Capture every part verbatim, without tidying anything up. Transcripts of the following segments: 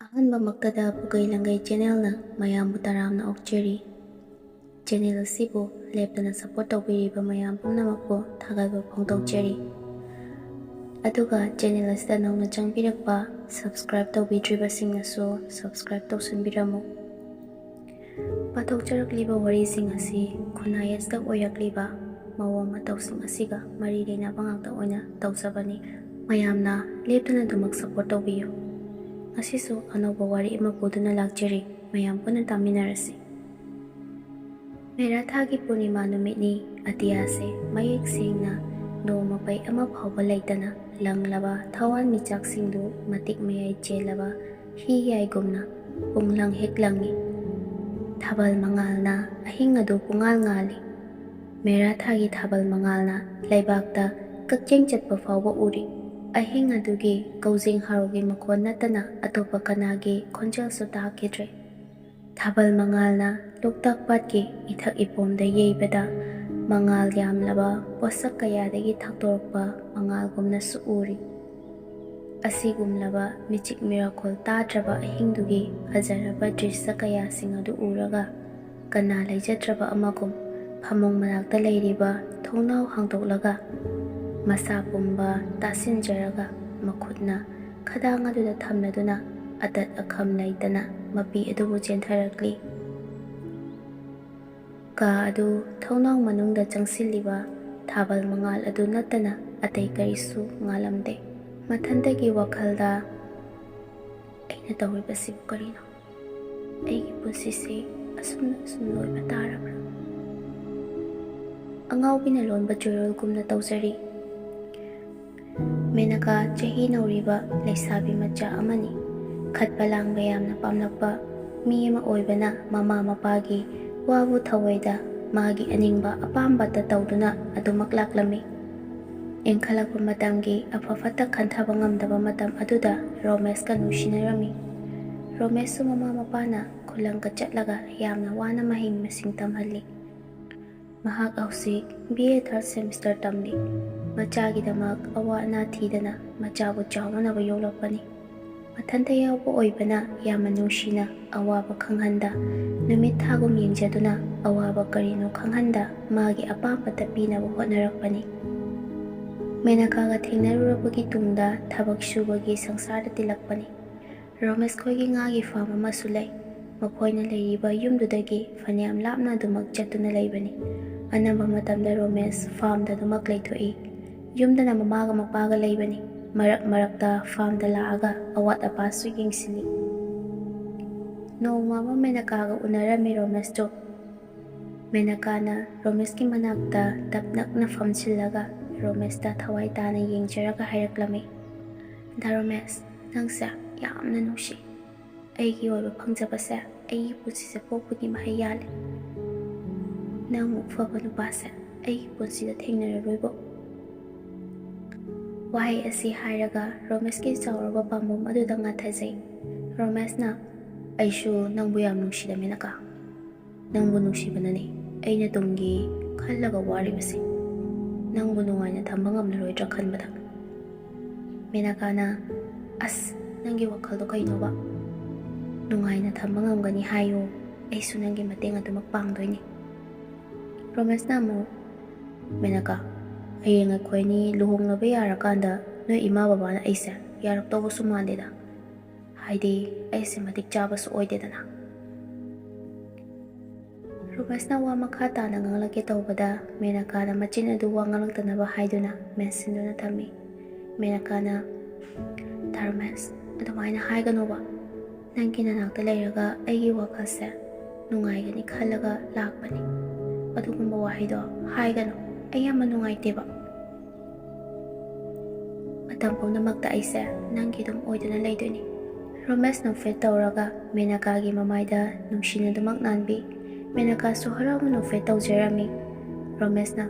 ꯑꯍꯥꯟꯕꯃꯛꯇꯗ ꯄꯨꯀꯩ ꯂꯪꯒꯩ ꯆꯦꯅꯦꯜꯅ ꯃꯌꯥꯝꯕꯨ ꯇꯔꯥꯝꯅ ꯑꯣꯛꯆꯔꯤ꯫ ꯆꯦꯅꯦꯜ ꯑꯁꯤꯕꯨ ꯂꯦꯞꯇꯅ ꯁꯄꯣꯔꯠ ꯇꯧꯕꯤꯔꯤꯕ ꯃꯌꯥꯝ ꯄꯨꯝꯅꯃꯛꯄꯨ ꯊꯥꯒꯠꯄ ꯐꯣꯡꯗꯣꯛꯆꯔꯤ꯫ ꯑꯗꯨꯒ ꯆꯦꯅꯦꯜ ꯑꯁꯤꯗ ꯅꯧꯅ ꯆꯪꯕꯤꯔꯛꯄ, ꯁꯕꯁꯀ꯭ꯔꯥꯏꯕ ꯇꯧꯕꯤꯗ꯭ꯔꯤꯕꯁꯤꯡꯅꯁꯨ ꯁꯕꯁꯀ꯭ꯔꯥꯏꯕ ꯇꯧꯁꯤꯟꯕꯤꯔꯝꯃꯨ꯫ ꯄꯥꯊꯣꯛꯆꯔꯛꯂꯤꯕ ꯋꯥꯔꯤꯁꯤꯡ ꯑꯁꯤ ꯈꯨꯟꯅꯥꯏ ꯑꯁꯤꯗ ꯑꯣꯏꯔꯛꯂꯤꯕ ꯃꯑꯣꯡ ꯃꯇꯧꯁꯤꯡ ꯑꯁꯤꯒ ꯃꯔꯤ ꯂꯩꯅꯕ ꯉꯥꯛꯇ ꯑꯣꯏꯅ ꯇꯧꯖꯕꯅꯤ꯫ ꯃꯌꯥꯝꯅ ꯂꯦꯞꯇꯅ ꯑꯗꯨꯃꯛ ꯁꯄꯣꯔꯠ ꯇꯧꯕꯤꯌꯨ꯫ ꯉꯁꯤꯁꯨ ꯑꯅꯧꯕ ꯋꯥꯔꯤ ꯑꯃ ꯄꯨꯗꯨꯅ ꯂꯥꯛꯆꯔꯤ, ꯃꯌꯥꯝ ꯄꯨꯟꯅ ꯇꯥꯃꯤꯟꯅꯔꯁꯤ꯫ ꯃꯦꯔꯥ ꯊꯥꯒꯤ ꯄꯨꯔꯅꯤꯃꯥ ꯅꯨꯃꯤꯠꯅꯤ꯫ ꯑꯇꯤꯌꯥꯁꯦ ꯃꯌꯦꯛ ꯁꯦꯡꯅ ꯅꯣꯡꯃ ꯄꯩ ꯑꯃ ꯐꯥꯎꯕ ꯂꯩꯇꯅ ꯂꯪꯂꯕ ꯊꯋꯥꯟꯃꯤꯆꯥꯛꯁꯤꯡꯗꯨ ꯃꯇꯤꯛ ꯃꯌꯥꯏ ꯆꯦꯜꯂꯕ ꯍꯤ ꯌꯥꯏꯒꯨꯝꯅ ꯄꯨꯡꯂꯪ ꯍꯦꯛ ꯂꯪꯏ꯫ ꯊꯥꯕꯜ ꯃꯉꯥꯜꯅ ꯑꯍꯤꯡ ꯑꯗꯨ ꯄꯨꯡꯉꯥꯜ ꯉꯥꯜꯂꯤ꯫ ꯃꯦꯔꯥ ꯊꯥꯒꯤ ꯊꯥꯕꯜ ꯃꯉꯥꯜꯅ ꯂꯩꯕꯥꯛꯇ ꯀꯛꯆꯦꯡ ꯆꯠꯄ ꯐꯥꯎꯕ ꯎꯔꯤ꯫ ꯑꯍꯤꯡ ꯑꯗꯨꯒꯤ ꯀꯧꯖꯦꯡ ꯍꯥꯔꯣꯒꯤ ꯃꯈꯣꯟ ꯅꯠꯇꯅ ꯑꯇꯣꯞꯄ ꯀꯅꯥꯒꯤ ꯈꯣꯟꯖꯦꯜꯁꯨ ꯇꯥꯈꯤꯗ꯭ꯔꯦ꯫ ꯊꯥꯕꯜ ꯃꯉꯥꯜꯅ ꯂꯣꯛꯇꯥꯛ ꯄꯥꯠꯀꯤ ꯏꯊꯛ ꯏꯄꯣꯝꯗ ꯌꯩꯕꯗ ꯃꯉꯥꯜ ꯌꯥꯝꯂꯕ ꯄꯣꯠꯁꯛ ꯀꯌꯥꯗꯒꯤ ꯊꯛꯇꯣꯔꯛꯄ ꯃꯉꯥꯜꯒꯨꯝꯅꯁꯨ ꯎꯔꯤ꯫ ꯑꯁꯤꯒꯨꯝꯂꯕ ꯃꯤꯆꯤꯛ ꯃꯤꯔꯥꯈꯣꯜ ꯇꯥꯗ꯭ꯔꯕ ꯑꯍꯤꯡꯗꯨꯒꯤ ꯐꯖꯔꯕ ꯗ꯭ꯔꯤꯁ꯭ꯌ ꯀꯌꯥꯁꯤꯡ ꯑꯗꯨ ꯎꯔꯒ ꯀꯅꯥ ꯂꯩꯖꯗ꯭ꯔꯕ ꯑꯃꯒꯨꯝ ꯐꯃꯨꯡ ꯃꯅꯥꯛꯇ ꯂꯩꯔꯤꯕ ꯊꯣꯡꯅꯥꯎ ꯍꯥꯡꯗꯣꯛꯂꯒ ꯃꯁꯥ ꯄꯨꯝꯕ ꯇꯥꯁꯤꯟꯖꯔꯒ ꯃꯈꯨꯠꯅ ꯈꯗꯥꯡ ꯑꯗꯨꯗ ꯊꯝꯂꯗꯨꯅ ꯑꯇꯠ ꯑꯈꯝ ꯂꯩꯇꯅ ꯃꯄꯤ ꯑꯗꯨꯕꯨ ꯆꯦꯟꯊꯔꯛꯂꯤ꯫ ꯀꯥ ꯑꯗꯨ ꯊꯣꯡꯅꯥꯎ ꯃꯅꯨꯡꯗ ꯆꯪꯁꯤꯜꯂꯤꯕ ꯊꯥꯕꯜ ꯃꯉꯥꯜ ꯑꯗꯨ ꯅꯠꯇꯅ ꯑꯇꯩ ꯀꯔꯤꯁꯨ ꯉꯥꯜꯂꯝꯗꯦ꯫ ꯃꯊꯟꯇꯒꯤ ꯋꯥꯈꯜꯗ, "ꯑꯩꯅ ꯇꯧꯔꯤꯕꯁꯤꯕꯨ ꯀꯔꯤꯅꯣ? ꯑꯩꯒꯤ ꯄꯨꯟꯁꯤꯁꯤ ꯑꯁꯨꯝꯅ ꯑꯁꯨꯝ ꯂꯣꯏꯕ ꯇꯥꯔꯕ꯭ꯔꯥ?" ꯑꯉꯥꯎꯕꯤꯅ ꯂꯣꯟꯕ ꯆꯣꯏꯔꯣꯜꯒꯨꯝꯅ ꯇꯧꯖꯔꯤ꯫ ꯃꯦꯅꯀꯥ ꯆꯍꯤ ꯅꯧꯔꯤꯕ ꯂꯩꯁꯥꯕꯤ ꯃꯆꯥ ꯑꯃꯅꯤ꯫ ꯈꯠꯄ ꯂꯥꯡꯕ ꯌꯥꯝꯅ ꯄꯥꯝꯂꯛꯄ ꯃꯤ ꯑꯃ ꯑꯣꯏꯕꯅ ꯃꯃꯥ ꯃꯄꯥꯒꯤ ꯋꯥꯕꯨ ꯊꯑꯣꯏꯗ ꯃꯥꯒꯤ ꯑꯅꯤꯡꯕ ꯑꯄꯥꯝꯕꯇ ꯇꯧꯗꯨꯅ ꯑꯗꯨꯃꯛ ꯂꯥꯛꯂꯝꯃꯤ꯫ ꯏꯟꯈꯠꯂꯛꯄ ꯃꯇꯝꯒꯤ ꯑꯐ ꯐꯠꯇ ꯈꯟꯊꯕ ꯉꯝꯗꯕ ꯃꯇꯝ ꯑꯗꯨꯗ ꯔꯣꯃꯦꯁꯀ ꯅꯨꯡꯁꯤꯅꯔꯝꯃꯤ꯫ ꯔꯣꯃꯦꯁꯁꯨ ꯃꯃꯥ ꯃꯄꯥꯅ ꯈꯨꯂꯪꯒ ꯆꯠꯂꯒ ꯌꯥꯝꯅ ꯋꯥꯅ ꯃꯍꯩ ꯃꯁꯤꯡ ꯇꯝꯍꯜꯂꯤ꯫ ꯃꯍꯥꯛ ꯍꯧꯖꯤꯛ ꯕꯤ ꯑꯦ ꯊꯥꯔꯠ ꯁꯦꯃꯤꯁꯇꯔ ꯇꯝꯂꯤ꯫ ꯃꯆꯥꯒꯤꯗꯃꯛ ꯑꯋꯥ ꯑꯅꯥ ꯊꯤꯗꯅ ꯃꯆꯥꯕꯨ ꯆꯥꯎꯅꯅꯕ ꯌꯣꯛꯂꯛꯄꯅꯤ꯫ ꯃꯊꯟꯇ ꯌꯥꯎꯕ ꯑꯣꯏꯕꯅ ꯌꯥꯝꯅ ꯅꯨꯡꯁꯤꯅ ꯑꯋꯥꯕ ꯈꯪꯍꯟꯗ, ꯅꯨꯃꯤꯠ ꯊꯥꯒꯨꯝ ꯌꯦꯡꯖꯗꯨꯅ ꯑꯋꯥꯕ ꯀꯔꯤꯅꯣ ꯈꯪꯍꯟꯗ ꯃꯥꯒꯤ ꯑꯄꯥꯝꯕꯇ ꯄꯤꯅꯕ ꯍꯣꯠꯅꯔꯛꯄꯅꯤ꯫ ꯃꯦꯅꯀꯥꯒ ꯊꯦꯡꯅꯔꯨꯔꯕꯒꯤ ꯇꯨꯡꯗ ꯊꯕꯛ ꯁꯨꯕꯒꯤ ꯁꯪꯁꯥꯔꯗ ꯇꯤꯜꯂꯛꯄꯅꯤ꯫ ꯔꯣꯃꯦꯁ ꯈꯣꯏꯒꯤ ꯉꯥꯒꯤ ꯐꯥꯔꯝ ꯑꯃꯁꯨ ꯂꯩ꯫ ꯃꯈꯣꯏꯅ ꯂꯩꯔꯤꯕ ꯌꯨꯝꯗꯨꯗꯒꯤ ꯐꯅꯌꯥꯝ ꯂꯥꯞꯅ ꯑꯗꯨꯃꯛ ꯆꯠꯇꯨꯅ ꯂꯩꯕꯅꯤ꯫ ꯑꯅꯝꯕ ꯃꯇꯝꯗ ꯔꯣꯃꯦꯁ ꯐꯥꯔꯝꯗ ꯑꯗꯨꯃꯛ ꯂꯩꯊꯣꯛꯏ꯫ ꯌꯨꯝꯗꯅ ꯃꯃꯥꯒ ꯃꯄꯥꯒ ꯂꯩꯕꯅꯤ꯫ ꯃꯔꯛ ꯃꯔꯛꯇ ꯐꯥꯔꯝꯗ ꯂꯥꯛꯑꯒ ꯑꯋꯥꯠ ꯑꯄꯥꯁꯨ ꯌꯦꯡꯁꯤꯜꯂꯤ꯫ ꯅꯣꯡꯃ ꯑꯃ ꯃꯦꯅꯀꯥꯒ ꯎꯅꯔꯝꯃꯤ ꯔꯣꯃꯦꯁꯇꯨ꯫ ꯃꯦꯅꯀꯥꯅ ꯔꯣꯃꯦꯁꯀꯤ ꯃꯅꯥꯛꯇ ꯇꯞ ꯅꯛꯅ ꯐꯝꯁꯤꯜꯂꯒ ꯔꯣꯃꯦꯁꯇ ꯊꯋꯥꯏ ꯇꯥꯅ ꯌꯦꯡꯖꯔꯒ ꯍꯥꯏꯔꯛꯂꯝꯃꯤ, "ꯗꯥ ꯔꯣꯃꯦꯁ, ꯅꯪꯁꯦ ꯌꯥꯝꯅ ꯅꯨꯡꯁꯤ꯫ ꯑꯩꯒꯤ ꯑꯣꯏꯕ ꯐꯪꯖꯕꯁꯦ ꯑꯩꯒꯤ ꯄꯨꯟꯁꯤꯁꯦ ꯄꯣꯛꯄꯒꯤ ꯃꯍꯩ ꯌꯥꯜꯂꯦ꯫ ꯅꯪꯃꯨꯛ ꯐꯕ ꯅꯨꯄꯥꯁꯦ ꯑꯩꯒꯤ ꯄꯨꯟꯁꯤꯗ ꯊꯦꯡꯅꯔꯔꯣꯏꯕꯣ꯫" ꯋꯥꯍꯩ ꯑꯁꯤ ꯍꯥꯏꯔꯒ ꯔꯣꯃꯦꯁꯀꯤ ꯆꯥꯎꯔꯕ ꯄꯥꯝꯕꯣꯝ ꯑꯗꯨꯗ ꯉꯥꯊꯖꯩ꯫ ꯔꯣꯃꯦꯁꯅ, "ꯑꯩꯁꯨ ꯅꯪꯕꯨ ꯌꯥꯝ ꯅꯨꯡꯁꯤꯔꯝꯃꯦ ꯃꯦꯅꯀꯥ꯫ ꯅꯪꯕꯨ ꯅꯨꯡꯁꯤꯕꯅꯅꯦ ꯑꯩꯅ ꯇꯨꯡꯒꯤ ꯈꯜꯂꯒ ꯋꯥꯔꯤꯕꯁꯦ꯫ ꯅꯪꯕꯨ ꯅꯨꯡꯉꯥꯏꯅ ꯊꯝꯕ ꯉꯝꯂꯔꯣꯏꯗ꯭ꯔꯥ ꯈꯟꯕꯗ꯫" ꯃꯦꯅꯀꯥꯅ, "ꯑꯁ, ꯅꯪꯒꯤ ꯋꯥꯈꯜꯗꯣ ꯀꯩꯅꯣꯕ? ꯅꯨꯡꯉꯥꯏꯅ ꯊꯝꯕ ꯉꯝꯒꯅꯤ ꯍꯥꯏꯌꯣ, ꯑꯩꯁꯨ ꯅꯪꯒꯤ ꯃꯇꯦꯡ ꯑꯗꯨꯃꯛ ꯄꯥꯡꯗꯣꯏꯅꯤ꯫" ꯔꯣꯃꯦꯁꯅ ꯑꯃꯨꯛ, "ꯃꯦꯅꯀꯥ, ꯍꯌꯦꯡ ꯑꯩꯈꯣꯏꯅꯤ ꯂꯨꯍꯣꯡꯅꯕ ꯌꯥꯔꯀꯥꯟꯗ ꯅꯣꯏ ꯏꯃꯥ ꯕꯕꯥꯅ ꯑꯩꯁꯦ ꯌꯥꯔꯛꯇꯧꯕꯁꯨ ꯃꯥꯟꯗꯦꯗ꯫ ꯍꯥꯏꯗꯤ ꯑꯩꯁꯦ ꯃꯇꯤꯛ ꯆꯥꯕꯁꯨ ꯑꯣꯏꯗꯦꯗꯅ꯫" ꯔꯣꯃꯦꯁꯅ ꯋꯥ ꯃꯈꯥ ꯇꯥꯅ ꯉꯥꯡꯂꯛꯀꯦ ꯇꯧꯕꯗ ꯃꯦꯅꯀꯥꯅ ꯃꯆꯤꯟ ꯑꯗꯨ ꯋꯥ ꯉꯥꯡꯂꯛꯇꯅꯕ ꯍꯥꯏꯗꯨꯅ ꯃꯦꯟꯁꯤꯟꯗꯨꯅ ꯊꯝꯃꯤ꯫ ꯃꯦꯅꯀꯥꯅ, "ꯗꯥ ꯔꯣꯃꯦꯁ, ꯑꯗꯨꯃꯥꯏꯅ ꯍꯥꯏꯒꯅꯣꯕ꯫ ꯅꯪꯒꯤ ꯅꯅꯥꯛꯇ ꯂꯩꯔꯒ ꯑꯩꯒꯤ ꯋꯥꯈꯜꯁꯦ ꯅꯨꯡꯉꯥꯏꯒꯅꯤ ꯈꯜꯂꯒ ꯂꯥꯛꯄꯅꯤ꯫ ꯑꯗꯨꯒꯨꯝꯕ ꯋꯥꯍꯩꯗꯣ ꯍꯥꯏꯒꯅꯨ꯫ ꯑꯩ ꯌꯥꯝꯅ ꯅꯨꯡꯉꯥꯏꯇꯦꯕ꯫ ꯃꯇꯝ ꯄꯨꯝꯅꯃꯛꯇ ꯑꯩꯁꯦ ꯅꯪꯒꯤ ꯑꯗꯨꯝ ꯑꯣꯏꯗꯨꯅ ꯂꯩꯗꯣꯏꯅꯤ꯫" ꯔꯣꯃꯦꯁ ꯅꯣꯛꯐꯦꯠ ꯇꯧꯔꯒ ꯃꯦꯅꯀꯥꯒꯤ ꯃꯃꯥꯏꯗ ꯅꯨꯡꯁꯤꯅꯗꯨꯃꯛ ꯅꯥꯟꯕꯤ꯫ ꯃꯦꯅꯀꯥꯁꯨ ꯍꯔꯥꯎꯅ ꯅꯣꯛꯐꯦꯠ ꯇꯧꯖꯔꯝꯃꯤ꯫ ꯔꯣꯃꯦꯁꯅ,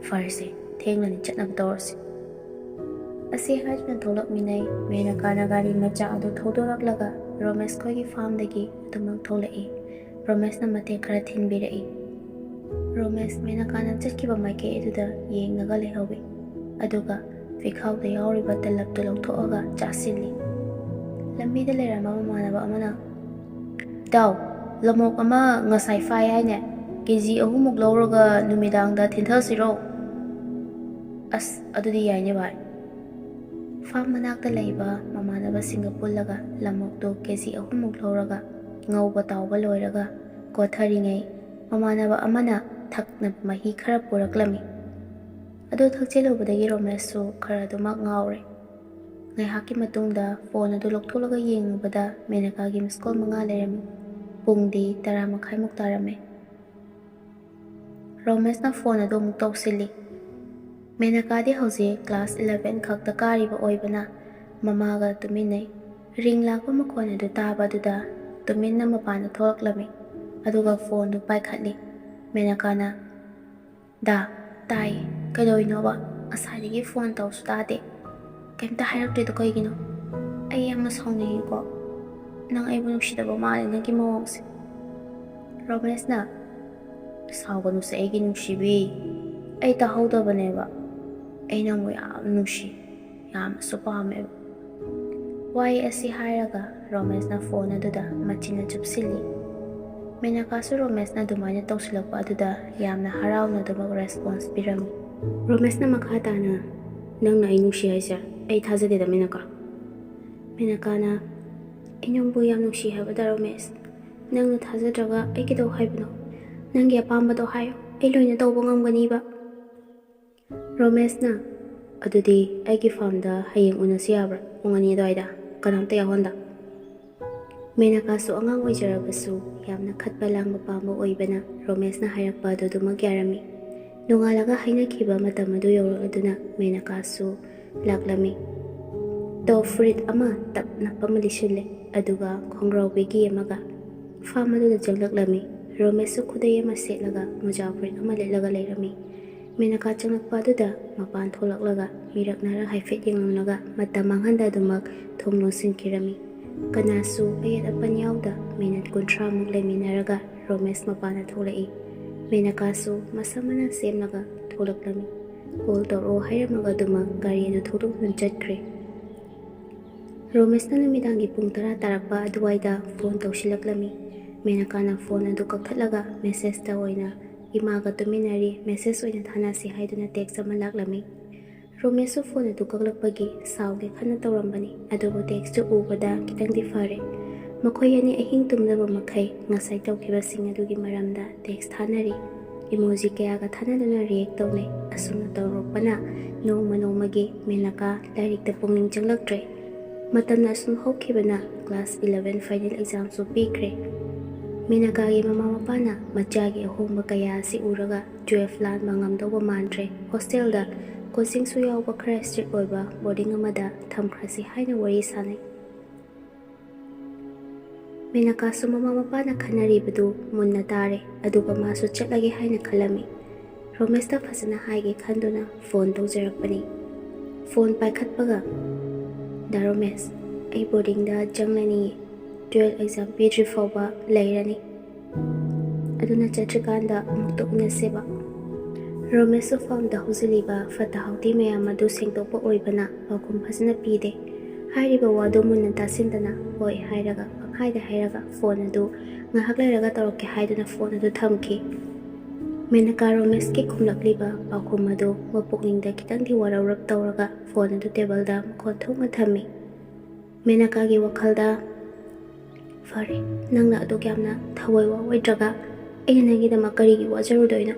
"ꯐꯔꯁꯦ, ꯊꯦꯡꯂꯅꯤ, ꯆꯠꯅꯕ ꯇꯧꯔꯁꯤ꯫" ꯑꯁꯤ ꯍꯥꯏꯗꯨꯅ ꯊꯣꯛꯂꯛꯃꯤꯟꯅꯩ꯫ ꯃꯦꯅꯀꯥꯅ ꯒꯥꯔꯤ ꯃꯆꯥ ꯑꯗꯨ ꯊꯧꯗꯣꯔꯛꯂꯒ ꯔꯣꯃꯦꯁ ꯈꯣꯏꯒꯤ ꯐꯥꯔꯝꯗꯒꯤ ꯑꯗꯨꯃꯛ ꯊꯣꯛꯂꯛꯏ꯫ ꯔꯣꯃꯦꯁꯅ ꯃꯇꯦꯛ ꯈꯔ ꯊꯤꯟꯕꯤꯔꯛꯏ꯫ ꯔꯣꯃꯦꯁ ꯃꯦꯅꯀꯥꯅ ꯆꯠꯈꯤꯕ ꯃꯥꯏꯀꯩ ꯑꯗꯨꯗ ꯌꯦꯡꯂꯒ ꯂꯩꯍꯧꯏ꯫ ꯑꯗꯨꯒ ꯐꯤꯈꯥꯎꯗ ꯌꯥꯎꯔꯤꯕ ꯇꯂꯞꯇꯨ ꯂꯧꯊꯣꯛꯑꯒ ꯆꯥꯁꯤꯜꯂꯤ꯫ ꯂꯝꯕꯤꯗ ꯂꯩꯔꯝꯕ ꯃꯃꯥꯟꯅꯕ ꯑꯃꯅ, "ꯏꯇꯥꯎ, ꯂꯃꯣꯛ ꯑꯃ ꯉꯁꯥꯏ ꯐꯥꯏ ꯍꯥꯏꯅꯦ, ꯀꯦ ꯖꯤ ꯑꯍꯨꯝꯃꯨꯛ ꯂꯧꯔꯒ ꯅꯨꯃꯤꯗꯥꯡꯗ ꯊꯤꯟꯊꯁꯤꯔꯣ?" "ꯑꯁ, ꯑꯗꯨꯗꯤ ꯌꯥꯏꯅꯦ ꯚꯥꯏ꯫" ꯐꯥꯝ ꯃꯅꯥꯛꯇ ꯂꯩꯕ ꯃꯃꯥꯟꯅꯕꯁꯤꯡꯒ ꯄꯨꯜꯂꯒ ꯂꯃꯣꯛꯇꯨ ꯀꯦ ꯖꯤ ꯑꯍꯨꯝꯃꯨꯛ ꯂꯧꯔꯒ, ꯉꯧꯕ ꯇꯥꯎꯕ ꯂꯣꯏꯔꯒ ꯀꯣꯊꯔꯤꯉꯩ, ꯃꯃꯥꯟꯅꯕ ꯑꯃꯅ ꯊꯛꯅꯕ ꯃꯍꯤ ꯈꯔ ꯄꯨꯔꯛꯂꯝꯃꯤ꯫ ꯑꯗꯨ ꯊꯛꯆꯤꯜꯂꯨꯕꯗꯒꯤ ꯔꯣꯃꯦꯁꯁꯨ ꯈꯔ ꯑꯗꯨꯃꯛ ꯉꯥꯎꯔꯦ꯫ ꯉꯥꯏꯍꯥꯛꯀꯤ ꯃꯇꯨꯡꯗ ꯐꯣꯟ ꯑꯗꯨ ꯂꯧꯊꯣꯛꯂꯒ ꯌꯦꯡꯂꯨꯕꯗ ꯃꯦꯅꯀꯥꯒꯤ ꯃꯤꯁ ꯀꯣꯜ ꯃꯉꯥ ꯂꯩꯔꯝꯃꯤ꯫ ꯄꯨꯡꯗꯤ ꯇꯔꯥ ꯃꯈꯥꯏꯃꯨꯛ ꯇꯥꯔꯝꯃꯦ꯫ ꯔꯣꯃꯦꯁꯅ ꯐꯣꯟ ꯑꯗꯨ ꯑꯃꯨꯛ ꯇꯧꯁꯤꯜꯂꯤ꯫ ꯃꯦꯅꯀꯥꯗꯤ ꯍꯧꯖꯤꯛ ꯀ꯭ꯂꯥꯁ ꯏꯂꯚꯦꯟ ꯈꯛꯇ ꯀꯥꯔꯤꯕ ꯑꯣꯏꯕꯅ ꯃꯃꯥꯒ ꯇꯨꯃꯤꯟꯅꯩ꯫ ꯔꯤꯡ ꯂꯥꯛꯄ ꯃꯈꯣꯟ ꯑꯗꯨ ꯇꯥꯕ ꯑꯗꯨꯗ ꯇꯨꯃꯤꯟꯅ ꯃꯄꯥꯟꯗ ꯊꯣꯛꯂꯛꯂꯝꯃꯤ꯫ ꯑꯗꯨꯒ ꯐꯣꯟꯗꯨ ꯄꯥꯏꯈꯠꯂꯤ꯫ ꯃꯦꯅꯀꯥꯅ, "ꯗꯥ, ꯇꯥꯏ꯫ ꯀꯩꯗꯧꯔꯤꯅꯣꯕ? ꯉꯁꯥꯏꯗꯒꯤ ꯐꯣꯟ ꯇꯧꯁꯨ ꯇꯥꯗꯦ꯫ ꯀꯩꯝꯇ ꯍꯥꯏꯔꯛꯇ꯭ꯔꯤꯗꯣ ꯀꯩꯒꯤꯅꯣ? ꯑꯩ ꯌꯥꯝꯅ ꯁꯥꯎꯅꯤꯡꯉꯤꯀꯣ꯫ ꯅꯪ ꯑꯩꯕꯨ ꯅꯨꯡꯁꯤꯗꯕ ꯃꯥꯜꯂꯦ ꯅꯪꯒꯤ ꯃꯑꯣꯡꯁꯦ꯫" ꯔꯣꯃꯦꯁꯅ, "ꯁꯥꯎꯒꯅꯨꯁꯦ ꯑꯩꯒꯤ ꯅꯨꯡꯁꯤꯕꯤ꯫ ꯑꯩ ꯇꯥꯍꯧꯗꯕꯅꯦꯕ꯫ ꯑꯩ ꯅꯪꯕꯨ ꯌꯥꯝ ꯅꯨꯡꯁꯤ, ꯌꯥꯝꯅꯁꯨ ꯄꯥꯝꯃꯦꯕ꯫" ꯋꯥꯍꯩ ꯑꯁꯤ ꯍꯥꯏꯔꯒ ꯔꯣꯃꯦꯁꯅ ꯐꯣꯟ ꯑꯗꯨꯗ ꯃꯆꯤꯟꯅ ꯆꯨꯞꯁꯤꯜꯂꯤ꯫ ꯃꯦꯅꯀꯥꯁꯨ ꯔꯣꯃꯦꯁꯅ ꯑꯗꯨꯃꯥꯏꯅ ꯇꯧꯁꯤꯜꯂꯛꯄ ꯑꯗꯨꯗ ꯌꯥꯝꯅ ꯍꯔꯥꯎꯅ ꯑꯗꯨꯃꯛ ꯔꯦꯁꯄꯣꯟꯁ ꯄꯤꯔꯝꯃꯤ꯫ ꯔꯣꯃꯦꯁꯅ ꯃꯈꯥ ꯇꯥꯅ, "ꯅꯪꯅ ꯑꯩ ꯅꯨꯡꯁꯤ ꯍꯥꯏꯁꯦ ꯑꯩ ꯊꯥꯖꯗꯦꯗ, ꯃꯦꯅꯀꯥ꯫" ꯃꯦꯅꯀꯥꯅ, "ꯑꯩ ꯅꯪꯕꯨ ꯌꯥꯝ ꯅꯨꯡꯁꯤ ꯍꯥꯏꯕꯗ, ꯔꯣꯃꯦꯁ꯫ ꯅꯪꯅ ꯊꯥꯖꯗ꯭ꯔꯒ ꯑꯩ ꯀꯩꯗꯧ ꯍꯥꯏꯕꯅꯣ? ꯅꯪꯒꯤ ꯑꯄꯥꯝꯕꯗꯣ ꯍꯥꯏꯌꯨ, ꯑꯩ ꯂꯣꯏꯅ ꯇꯧꯕ ꯉꯝꯒꯅꯤꯕ꯫" ꯔꯣꯃꯦꯁꯅ, "ꯑꯗꯨꯗꯤ ꯑꯩꯒꯤ ꯐꯥꯔꯝꯗ ꯍꯌꯦꯡ ꯎꯅꯁꯤ ꯌꯥꯕ꯭ꯔꯥ? ꯄꯨꯡ ꯑꯅꯤ ꯑꯗꯨꯋꯥꯏꯗ, ꯀꯅꯥꯝꯇ ꯌꯥꯎꯍꯟꯗ꯫" ꯃꯦꯅꯀꯥꯁꯨ ꯑꯉꯥꯡ ꯑꯣꯏꯖꯔꯕꯁꯨ ꯌꯥꯝꯅ ꯈꯠꯄ ꯂꯥꯡꯕ ꯄꯥꯝꯕ ꯑꯣꯏꯕꯅ ꯔꯣꯃꯦꯁꯅ ꯍꯥꯏꯔꯛꯄ ꯑꯗꯨꯗꯨꯃꯛ ꯌꯥꯔꯝꯃꯤ꯫ ꯅꯣꯡꯉꯥꯜꯂꯒ ꯍꯥꯏꯅꯈꯤꯕ ꯃꯇꯝ ꯑꯗꯨ ꯌꯧꯔꯛꯂꯗꯨꯅ ꯃꯦꯅꯀꯥꯁꯨ ꯂꯥꯛꯂꯝꯃꯤ꯫ ꯇꯣꯞ ꯐꯨꯔꯤꯠ ꯑꯃ ꯇꯞ ꯅꯞꯄ ꯑꯃ ꯂꯤꯠꯁꯤꯜꯂꯦ, ꯑꯗꯨꯒ ꯈꯣꯡꯒ꯭ꯔꯥꯎ ꯕꯦꯒꯤ ꯑꯃꯒ꯫ ꯐꯥꯝ ꯑꯗꯨꯗ ꯆꯪꯂꯛꯂꯝꯃꯤ꯫ ꯔꯣꯃꯦꯁꯁꯨ ꯈꯨꯗꯩ ꯑꯃ ꯁꯦꯠꯂꯒ ꯃꯣꯖꯥ ꯐꯨꯔꯤꯠ ꯑꯃ ꯂꯤꯠꯂꯒ ꯂꯩꯔꯝꯃꯤ꯫ ꯃꯦꯅꯀꯥ ꯆꯪꯂꯛꯄ ꯑꯗꯨꯗ ꯃꯄꯥꯟ ꯊꯣꯛꯂꯛꯂꯒ ꯃꯤꯔꯛꯅꯔ ꯍꯥꯏꯐꯦꯠ ꯌꯦꯡꯂꯝꯂꯒ ꯃꯇꯝ ꯃꯥꯡꯍꯟꯗ ꯑꯗꯨꯃꯛ ꯊꯣꯡ ꯂꯣꯟꯁꯤꯟꯈꯤꯔꯝꯃꯤ꯫ ꯀꯅꯥꯁꯨ ꯑꯌꯦꯠ ꯑꯄꯟ ꯌꯥꯎꯗ ꯃꯤꯅꯠ ꯀꯨꯟꯊ꯭ꯔꯥꯃꯨꯛ ꯂꯩꯃꯤꯟꯅꯔꯒ ꯔꯣꯃꯦꯁ ꯃꯄꯥꯟꯗ ꯊꯣꯛꯂꯛꯏ꯫ ꯃꯦꯅꯀꯥꯁꯨ ꯃꯁꯝ ꯃꯅꯥ ꯁꯦꯝꯂꯒ ꯊꯣꯛꯂꯛꯂꯝꯃꯤ꯫ ꯀꯣꯜ ꯇꯧꯔꯛꯑꯣ ꯍꯥꯏꯔꯝꯃꯒ ꯑꯗꯨꯃꯛ ꯒꯥꯔꯤ ꯑꯗꯨ ꯊꯧꯗꯣꯛꯇꯨꯅ ꯆꯠꯈ꯭ꯔꯦ꯫ ꯔꯣꯃꯦꯁꯅ ꯅꯨꯃꯤꯗꯥꯡꯒꯤ ꯄꯨꯡ ꯇꯔꯥ ꯇꯥꯔꯛꯄ ꯑꯗꯨꯋꯥꯏꯗ ꯐꯣꯟ ꯇꯧꯁꯤꯜꯂꯛꯂꯝꯃꯤ꯫ ꯃꯦꯅꯀꯥꯅ ꯐꯣꯟ ꯑꯗꯨ ꯀꯛꯊꯠꯂꯒ ꯃꯦꯁꯦꯖꯇ ꯑꯣꯏꯅ "ꯏꯃꯥꯒ ꯇꯨꯃꯤꯟꯅꯔꯤ, ꯃꯦꯁꯦꯖ ꯑꯣꯏꯅ ꯊꯥꯅꯁꯤ" ꯍꯥꯏꯗꯨꯅ ꯇꯦꯛꯁ ꯑꯃ ꯂꯥꯛꯂꯝꯃꯤ꯫ ꯔꯣꯃꯦꯁꯁꯨ ꯐꯣꯟ ꯑꯗꯨ ꯀꯛꯂꯛꯄꯒꯤ ꯁꯥꯎꯒꯦ ꯈꯟꯅ ꯇꯧꯔꯝꯕꯅꯤ, ꯑꯗꯨꯕꯨ ꯇꯦꯛꯁꯇꯨ ꯎꯕꯗ ꯈꯤꯇꯪꯗꯤ ꯐꯔꯦ꯫ ꯃꯈꯣꯏ ꯑꯅꯤ ꯑꯍꯤꯡ ꯇꯨꯝꯗꯕ ꯃꯈꯩ ꯉꯁꯥꯏ ꯇꯧꯈꯤꯕꯁꯤꯡ ꯑꯗꯨꯒꯤ ꯃꯔꯝꯗ ꯇꯦꯛꯁ ꯊꯥꯅꯔꯤ꯫ ꯏꯃꯣꯖꯤ ꯀꯌꯥꯒ ꯊꯥꯅꯗꯨꯅ ꯔꯤꯌꯦꯛ ꯇꯧꯅꯩ꯫ ꯑꯁꯨꯝꯅ ꯇꯧꯔꯛꯄꯅ ꯅꯣꯡꯃ ꯅꯣꯡꯃꯒꯤ ꯃꯦꯅꯀꯥ ꯂꯥꯏꯔꯤꯛꯇ ꯄꯨꯛꯅꯤꯡ ꯆꯪꯂꯛꯇ꯭ꯔꯦ꯫ ꯃꯇꯝꯅ ꯑꯁꯨꯝ ꯍꯧꯈꯤꯕꯅ ꯀ꯭ꯂꯥꯁ ꯏꯂꯚꯦꯟ ꯐꯥꯏꯅꯦꯜ ꯑꯦꯛꯖꯥꯝꯁꯨ ꯄꯤꯈ꯭ꯔꯦ꯫ ꯃꯦꯅꯀꯥꯒꯤ ꯃꯃꯥ ꯃꯄꯥꯅ ꯃꯆꯥꯒꯤ ꯑꯍꯣꯡꯕ ꯀꯌꯥ ꯑꯁꯤ ꯎꯔꯒ ꯇꯨꯋꯦꯜꯐ ꯂꯥꯟꯕ ꯉꯝꯗꯧꯕ ꯃꯥꯟꯗ꯭ꯔꯦ꯫ ꯍꯣꯁꯇꯦꯜꯗ ꯀꯣꯆꯤꯡꯁꯨ ꯌꯥꯎꯕ ꯈꯔ ꯏꯁꯇ꯭ꯔꯤꯛ ꯑꯣꯏꯕ ꯕꯣꯔꯗꯤꯡ ꯑꯃꯗ ꯊꯝꯈ꯭ꯔꯁꯤ ꯍꯥꯏꯅ ꯋꯥꯔꯤ ꯁꯥꯅꯩ꯫ ꯃꯦꯅꯀꯥꯁꯨ ꯃꯃꯥ ꯃꯄꯥꯅ ꯈꯟꯅꯔꯤꯕꯗꯨ ꯃꯨꯟꯅ ꯇꯥꯔꯦ, ꯑꯗꯨꯒ ꯃꯥꯁꯨ ꯆꯠꯂꯒꯦ ꯍꯥꯏꯅ ꯈꯜꯂꯝꯃꯤ꯫ ꯔꯣꯃꯦꯁꯇ ꯐꯖꯅ ꯍꯥꯏꯒꯦ ꯈꯟꯗꯨꯅ ꯐꯣꯟ ꯇꯧꯖꯔꯛꯄꯅꯤ꯫ ꯐꯣꯟ ꯄꯥꯏꯈꯠꯄꯒ, "ꯗꯥ ꯔꯣꯃꯦꯁ, ꯑꯩ ꯕꯣꯔꯗꯤꯡꯗ ꯆꯪꯂꯅꯤꯌꯦ꯫ ꯇꯨꯋꯦꯜꯐ ꯑꯦꯛꯖꯥꯝ ꯄꯤꯗ꯭ꯔꯤ ꯐꯥꯎꯕ ꯂꯩꯔꯅꯤ꯫ ꯑꯗꯨꯅ ꯆꯠꯇ꯭ꯔꯤꯀꯥꯟꯗ ꯑꯃꯨꯛꯇ ꯎꯅꯁꯦꯕ꯫" ꯔꯣꯃꯦꯁꯁꯨ ꯐꯥꯝꯗ ꯍꯧꯖꯤꯜꯂꯤꯕ ꯐꯠꯇ ꯍꯥꯎꯗꯤ ꯃꯌꯥꯝ ꯑꯗꯨ ꯁꯦꯡꯗꯣꯛꯄ ꯑꯣꯏꯕꯅ ꯄꯥꯎꯈꯨꯝ ꯐꯖꯅ ꯄꯤꯗꯦ꯫ ꯍꯥꯏꯔꯤꯕ ꯋꯥꯗꯨ ꯃꯨꯟꯅ ꯇꯥꯁꯤꯟꯗꯅ "ꯍꯣꯏ" ꯍꯥꯏꯔꯒ ꯄꯪꯍꯥꯏꯗ ꯍꯥꯏꯔꯒ ꯐꯣꯟ ꯑꯗꯨ "ꯉꯥꯏꯍꯥꯛ ꯂꯩꯔꯒ ꯇꯧꯔꯛꯀꯦ" ꯍꯥꯏꯗꯨꯅ ꯐꯣꯟ ꯑꯗꯨ ꯊꯝꯈꯤ꯫ ꯃꯦꯅꯀꯥ ꯔꯣꯃꯦꯁꯀꯤ ꯈꯨꯝꯂꯛꯂꯤꯕ ꯄꯥꯎꯈꯨꯝ ꯑꯗꯨ ꯃꯄꯨꯛꯅꯤꯡꯗ ꯈꯤꯇꯪꯗꯤ ꯋꯥꯔꯧꯔꯞ ꯇꯧꯔꯒ ꯐꯣꯟ ꯑꯗꯨ ꯇꯦꯕꯜꯗ ꯃꯈꯣꯟ ꯊꯣꯛꯅ ꯊꯝꯃꯤ꯫ ꯃꯦꯅꯀꯥꯒꯤ ꯋꯥꯈꯜꯗ, "ꯐꯔꯦ, ꯅꯪꯅ ꯑꯗꯨꯛ ꯌꯥꯝꯅ ꯊꯋꯥꯏ ꯋꯥꯑꯣꯏꯗ꯭ꯔꯒ ꯑꯩꯅ ꯅꯪꯒꯤꯗꯃꯛ ꯀꯔꯤꯒꯤ ꯋꯥꯖꯔꯨꯗꯣꯏꯅꯣ?"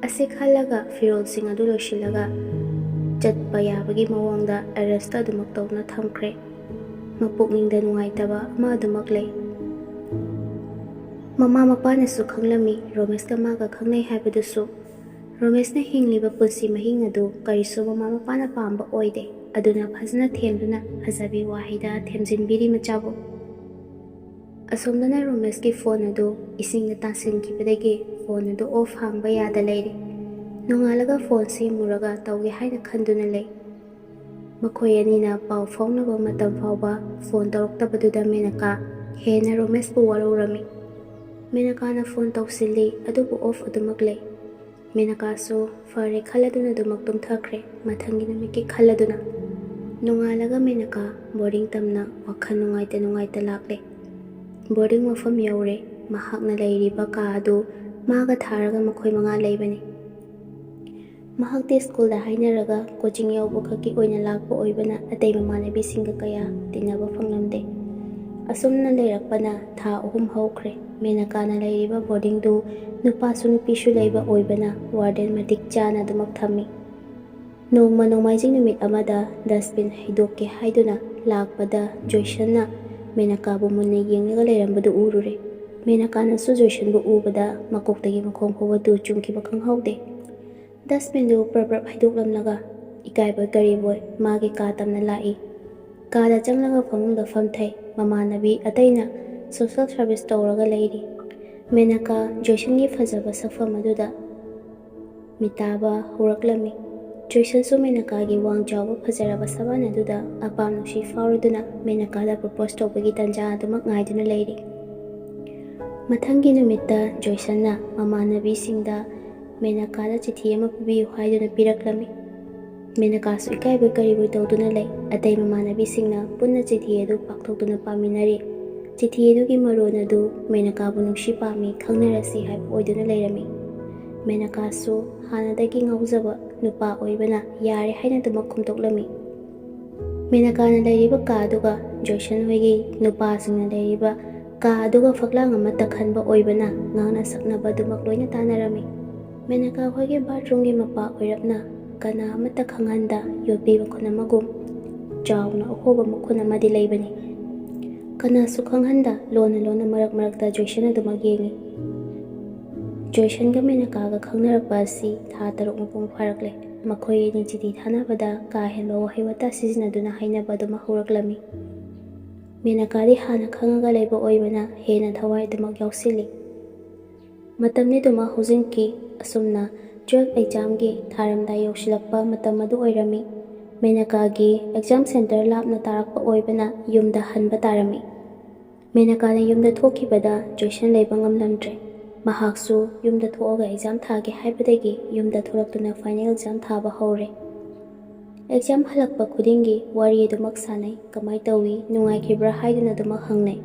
ꯑꯁꯤ ꯈꯜꯂꯒ ꯐꯤꯔꯣꯜꯁꯤꯡ ꯑꯗꯨ ꯂꯣꯏꯁꯤꯜꯂꯒ ꯆꯠꯄ ꯌꯥꯕꯒꯤ ꯃꯑꯣꯡꯗ ꯑꯦꯔꯦꯟꯖꯇ ꯑꯗꯨꯃꯛ ꯇꯧꯗꯨꯅ ꯊꯝꯈ꯭ꯔꯦ꯫ ꯃꯄꯨꯛꯅꯤꯡꯗ ꯅꯨꯡꯉꯥꯏꯇꯕ ꯑꯃ ꯑꯗꯨꯃꯛ ꯂꯩ꯫ ꯃꯃꯥ ꯃꯄꯥꯅꯁꯨ ꯈꯪꯂꯝꯃꯤ ꯔꯣꯃꯦꯁꯀ ꯃꯥꯒ ꯈꯪꯅꯩ ꯍꯥꯏꯕꯗꯨꯁꯨ꯫ ꯔꯣꯃꯦꯁꯅ ꯍꯤꯡꯂꯤꯕ ꯄꯨꯟꯁꯤ ꯃꯍꯤꯡ ꯑꯗꯨ ꯀꯔꯤꯁꯨ ꯃꯃꯥ ꯃꯄꯥꯅ ꯄꯥꯝꯕ ꯑꯣꯏꯗꯦ꯫ ꯑꯗꯨꯅ ꯐꯖꯅ ꯊꯦꯝꯗꯨꯅ ꯐꯖꯕꯤ ꯋꯥꯍꯩꯗ ꯊꯦꯝꯖꯤꯟꯕꯤꯔꯤ ꯃꯆꯥꯕꯨ꯫ ꯑꯁꯣꯝꯗꯅ ꯔꯣꯃꯦꯁꯀꯤ ꯐꯣꯟ ꯑꯗꯨ ꯏꯁꯤꯡꯗ ꯇꯥꯁꯤꯟꯈꯤꯕꯗꯒꯤ ꯐꯣꯟ ꯑꯗꯨ ꯑꯣꯐ ꯍꯥꯡꯕ ꯌꯥꯗ ꯂꯩꯔꯦ꯫ ꯅꯣꯡꯉꯥꯜꯂꯒ ꯐꯣꯟ ꯁꯦꯝꯃꯨꯔꯒ ꯇꯧꯒꯦ ꯍꯥꯏꯅ ꯈꯟꯗꯨꯅ ꯂꯩ꯫ ꯃꯈꯣꯏ ꯑꯅꯤꯅ ꯄꯥꯎ ꯐꯥꯎꯅꯕ ꯃꯇꯝ ꯐꯥꯎꯕ ꯐꯣꯟ ꯇꯧꯔꯛꯇꯕꯗꯨꯗ ꯃꯦꯅꯀꯥ ꯍꯦꯟꯅ ꯔꯣꯃꯦꯁꯄꯨ ꯋꯥꯔꯧꯔꯝꯃꯤ꯫ ꯃꯦꯅꯀꯥꯅ ꯐꯣꯟ ꯇꯧꯁꯤꯜꯂꯤ, ꯑꯗꯨꯕꯨ ꯑꯣꯐ ꯑꯗꯨꯃꯛ ꯂꯩ꯫ ꯃꯦꯅꯀꯥꯁꯨ ꯐꯔꯦ ꯈꯜꯂꯗꯨꯅ ꯑꯗꯨꯃꯛ ꯇꯨꯝꯊꯈ꯭ꯔꯦ, ꯃꯊꯪꯒꯤ ꯅꯨꯃꯤꯠꯀꯤ ꯈꯜꯂꯗꯨꯅ꯫ ꯅꯣꯡꯉꯥꯜꯂꯒ ꯃꯦꯅꯀꯥ ꯕꯣꯔꯗꯤꯡ ꯇꯝꯅ ꯋꯥꯈꯜ ꯅꯨꯡꯉꯥꯏꯇ ꯅꯨꯡꯉꯥꯏꯇ ꯂꯥꯛꯂꯦ꯫ ꯕꯣꯔꯗꯤꯡ ꯃꯐꯝ ꯌꯧꯔꯦ꯫ ꯃꯍꯥꯛꯅ ꯂꯩꯔꯤꯕ ꯀꯥ ꯑꯗꯨ ꯃꯥꯒ ꯊꯥꯔꯒ ꯃꯈꯣꯏ ꯃꯉꯥ ꯂꯩꯕꯅꯤ꯫ ꯃꯍꯥꯛꯇꯤ ꯁ꯭ꯀꯨꯜꯗ ꯍꯥꯏꯅꯔꯒ ꯀꯣꯆꯤꯡ ꯌꯥꯎꯕ ꯈꯛꯀꯤ ꯑꯣꯏꯅ ꯂꯥꯛꯄ ꯑꯣꯏꯕꯅ ꯑꯇꯩ ꯃꯃꯥꯟꯅꯕꯤꯁꯤꯡꯒ ꯀꯌꯥ ꯇꯤꯟꯅꯕ ꯐꯪꯂꯝꯗꯦ꯫ ꯑꯁꯨꯝꯅ ꯂꯩꯔꯛꯄꯅ ꯊꯥ ꯑꯍꯨꯝ ꯍꯧꯈ꯭ꯔꯦ꯫ ꯃꯦꯅꯀꯥꯅ ꯂꯩꯔꯤꯕ ꯕꯣꯔꯗꯤꯡꯗꯨ ꯅꯨꯄꯥꯁꯨ ꯅꯨꯄꯤꯁꯨ ꯂꯩꯕ ꯑꯣꯏꯕꯅ ꯋꯥꯔꯗꯦꯟ ꯃꯇꯤꯛ ꯆꯥꯅ ꯑꯗꯨꯃꯛ ꯊꯝꯃꯤ꯫ ꯅꯣꯡꯃ ꯅꯣꯡꯃꯥꯏꯖꯤꯡ ꯅꯨꯃꯤꯠ ꯑꯃꯗ ꯗꯁꯕꯤꯟ ꯍꯩꯗꯣꯛꯀꯦ ꯍꯥꯏꯗꯨꯅ ꯂꯥꯛꯄꯗ ꯖꯣꯏꯁꯟꯅ ꯃꯦꯅꯀꯥꯕꯨ ꯃꯨꯟꯅ ꯌꯦꯡꯂꯒ ꯂꯩꯔꯝꯕꯗꯨ ꯎꯔꯨꯔꯦ꯫ ꯃꯦꯅꯀꯥꯅꯁꯨ ꯖꯣꯏꯁꯟꯕꯨ ꯎꯕꯗ ꯃꯀꯣꯛꯇꯒꯤ ꯃꯈꯣꯡ ꯐꯥꯎꯕ ꯇꯨ ꯆꯨꯡꯈꯤꯕ ꯈꯪꯍꯧꯗꯦ꯫ ꯗꯁꯕꯤꯟꯗꯨ ꯄ꯭ꯔꯞ ꯄ꯭ꯔꯞ ꯍꯩꯗꯣꯛꯂꯝꯂꯒ ꯏꯀꯥꯏꯕꯣꯏ ꯀꯔꯤꯕꯣꯏ ꯃꯥꯒꯤ ꯀꯥ ꯇꯝꯅ ꯂꯥꯛꯏ꯫ ꯀꯥꯗ ꯆꯪꯂꯒ ꯐꯃꯨꯡꯗ ꯐꯝꯊꯩ꯫ ꯃꯃꯥꯟꯅꯕꯤ ꯑꯇꯩꯅ ꯁꯣꯁꯦꯜ ꯁꯥꯔꯚꯤꯁ ꯇꯧꯔꯒ ꯂꯩꯔꯤ꯫ ꯃꯦꯅꯀꯥ ꯖꯣꯏꯁꯟꯒꯤ ꯐꯖꯕ ꯁꯛꯐꯝ ꯑꯗꯨꯗ ꯃꯤꯇꯥꯕ ꯍꯧꯔꯛꯂꯝꯃꯤ꯫ ꯖꯣꯏꯁꯟꯁꯨ ꯃꯦꯅꯀꯥꯒꯤ ꯋꯥꯡ ꯆꯥꯎꯕ ꯐꯖꯔꯕ ꯁꯕꯥꯟ ꯑꯗꯨꯗ ꯑꯄꯥꯝ ꯅꯨꯡꯁꯤ ꯐꯥꯎꯔꯗꯨꯅ ꯃꯦꯅꯀꯥꯗ ꯄ꯭ꯔꯣꯄꯣꯁ ꯇꯧꯕꯒꯤ ꯇꯥꯟꯖꯥ ꯑꯗꯨꯃꯛ ꯉꯥꯏꯗꯨꯅ ꯂꯩꯔꯤ꯫ ꯃꯊꯪꯒꯤ ꯅꯨꯃꯤꯠꯇ ꯖꯣꯏꯁꯟꯅ ꯃꯃꯥꯟꯅꯕꯤꯁꯤꯡꯗ ꯃꯦꯅꯀꯥꯗ ꯆꯤꯊꯤ ꯑꯃ ꯄꯤꯕꯤꯌꯨ ꯍꯥꯏꯗꯨꯅ ꯄꯤꯔꯛꯂꯝꯃꯤ꯫ ꯃꯦꯅꯀꯥꯁꯨ ꯏꯀꯥꯏꯕꯣꯏ ꯀꯔꯤꯕꯣꯏ ꯇꯧꯗꯨꯅ ꯂꯩ꯫ ꯑꯇꯩ ꯃꯃꯥꯟꯅꯕꯤꯁꯤꯡꯅ ꯄꯨꯟꯅ ꯆꯤꯊꯤ ꯑꯗꯨ ꯄꯥꯛꯊꯣꯛꯇꯨꯅ ꯄꯥꯃꯤꯟꯅꯔꯤ꯫ ꯆꯤꯊꯤ ꯑꯗꯨꯒꯤ ꯃꯔꯣꯟ ꯑꯗꯨ ꯃꯦꯅꯀꯥꯕꯨ ꯅꯨꯡꯁꯤ ꯄꯥꯝꯃꯤ, ꯈꯪꯅꯔꯁꯤ ꯍꯥꯏꯕ ꯑꯣꯏꯗꯨꯅ ꯂꯩꯔꯝꯃꯤ꯫ ꯃꯦꯅꯀꯥꯁꯨ ꯍꯥꯟꯅꯗꯒꯤ ꯉꯥꯎꯖꯕ ꯅꯨꯄꯥ ꯑꯣꯏꯕꯅ ꯌꯥꯔꯦ ꯍꯥꯏꯅ ꯑꯗꯨꯃꯛ ꯈꯨꯝꯗꯣꯛꯂꯝꯃꯤ꯫ ꯃꯦꯅꯀꯥꯅ ꯂꯩꯔꯤꯕ ꯀꯥ ꯑꯗꯨꯒ ꯖꯣꯏꯁꯟ ꯍꯣꯏꯒꯤ ꯅꯨꯄꯥꯁꯤꯡꯅ ꯂꯩꯔꯤꯕ ꯀꯥ ꯑꯗꯨꯒ ꯐꯛꯂꯥꯡ ꯑꯃꯠꯇ ꯈꯟꯕ ꯑꯣꯏꯕꯅ ꯉꯥꯡꯅ ꯁꯛꯅꯕ ꯑꯗꯨꯃꯛ ꯂꯣꯏꯅ ꯇꯥꯟꯅꯔꯝꯃꯤ꯫ ꯃꯦꯅꯀꯥ ꯍꯣꯏꯒꯤ ꯕꯥꯠꯔꯨꯝꯒꯤ ꯃꯄꯥ ꯑꯣꯏꯔꯞꯅ ꯀꯅꯥ ꯑꯃꯠꯇ ꯈꯪꯍꯟꯗ ꯌꯣꯠꯄꯤ ꯃꯈꯨꯟ ꯑꯃꯒꯨꯝ ꯆꯥꯎꯅ ꯑꯍꯣꯕ ꯃꯈꯨꯟ ꯑꯃꯗꯤ ꯂꯩꯕꯅꯤ꯫ ꯀꯅꯥꯁꯨ ꯈꯪꯍꯟꯗ ꯂꯣꯟꯅ ꯂꯣꯟꯅ ꯃꯔꯛ ꯃꯔꯛꯇ ꯖꯣꯏꯁꯟ ꯑꯗꯨꯃꯛ ꯌꯦꯡꯏ꯫ ꯖꯣꯏꯁꯟꯒ ꯃꯦꯅꯀꯥꯒ ꯈꯪꯅꯔꯛꯄ ꯑꯁꯤ ꯊꯥ ꯇꯔꯨꯛ ꯃꯄꯨꯡ ꯐꯥꯔꯛꯂꯦ꯫ ꯃꯈꯣꯏ ꯑꯅꯤ ꯆꯤꯊꯤ ꯊꯥꯅꯕꯗ ꯀꯥ ꯍꯦꯟꯕ ꯋꯥꯍꯩ ꯋꯥꯇꯥ ꯁꯤꯖꯤꯟꯅꯗꯨꯅ ꯍꯥꯏꯅꯕ ꯑꯗꯨꯃꯛ ꯍꯧꯔꯛꯂꯝꯃꯤ꯫ ꯃꯦꯅꯀꯥꯗꯤ ꯍꯥꯟꯅ ꯈꯪꯉꯒ ꯂꯩꯕ ꯑꯣꯏꯕꯅ ꯍꯦꯟꯅ ꯊꯋꯥꯏ ꯑꯗꯨꯃꯛ ꯌꯥꯎꯁꯤꯜꯂꯤ꯫ ꯃꯇꯝꯗꯤ ꯑꯗꯨꯃꯛ ꯍꯧꯖꯤꯟꯈꯤ꯫ ꯑꯁꯨꯝꯅ ꯇꯨꯋꯦꯜꯐ ꯑꯦꯛꯖꯥꯝꯒꯤ ꯊꯥꯔꯝꯗꯥꯏ ꯌꯧꯁꯤꯜꯂꯛꯄ ꯃꯇꯝ ꯑꯗꯨ ꯑꯣꯏꯔꯝꯃꯤ꯫ ꯃꯦꯅꯀꯥꯒꯤ ꯑꯦꯛꯖꯥꯝ ꯁꯦꯟꯇꯔ ꯂꯥꯞꯅ ꯇꯥꯔꯛꯄ ꯑꯣꯏꯕꯅ ꯌꯨꯝꯗ ꯍꯟꯕ ꯇꯥꯔꯝꯃꯤ꯫ ꯃꯦꯅꯀꯥꯅ ꯌꯨꯝꯗ ꯊꯣꯛꯈꯤꯕꯗ ꯖꯣꯏꯁꯟ ꯂꯩꯕ ꯉꯝꯂꯝꯗ꯭ꯔꯦ꯫ ꯃꯍꯥꯛꯁꯨ ꯌꯨꯝꯗ ꯊꯣꯛꯑꯒ ꯑꯦꯛꯖꯥꯝ ꯊꯥꯒꯦ ꯍꯥꯏꯕꯗꯒꯤ ꯌꯨꯝꯗ ꯊꯣꯛꯂꯛꯇꯨꯅ ꯐꯥꯏꯅꯦꯜ ꯑꯦꯛꯖꯥꯝ ꯊꯥꯕ ꯍꯧꯔꯦ꯫ ꯑꯦꯛꯖꯥꯝ ꯍꯜꯂꯛꯄ ꯈꯨꯗꯤꯡꯒꯤ ꯋꯥꯔꯤ ꯑꯗꯨꯃꯛ ꯁꯥꯟꯅꯩ, ꯀꯃꯥꯏ ꯇꯧꯏ, ꯅꯨꯡꯉꯥꯏꯈꯤꯕ꯭ꯔꯥ ꯍꯥꯏꯗꯨꯅ ꯑꯗꯨꯃꯛ ꯍꯪꯅꯩ꯫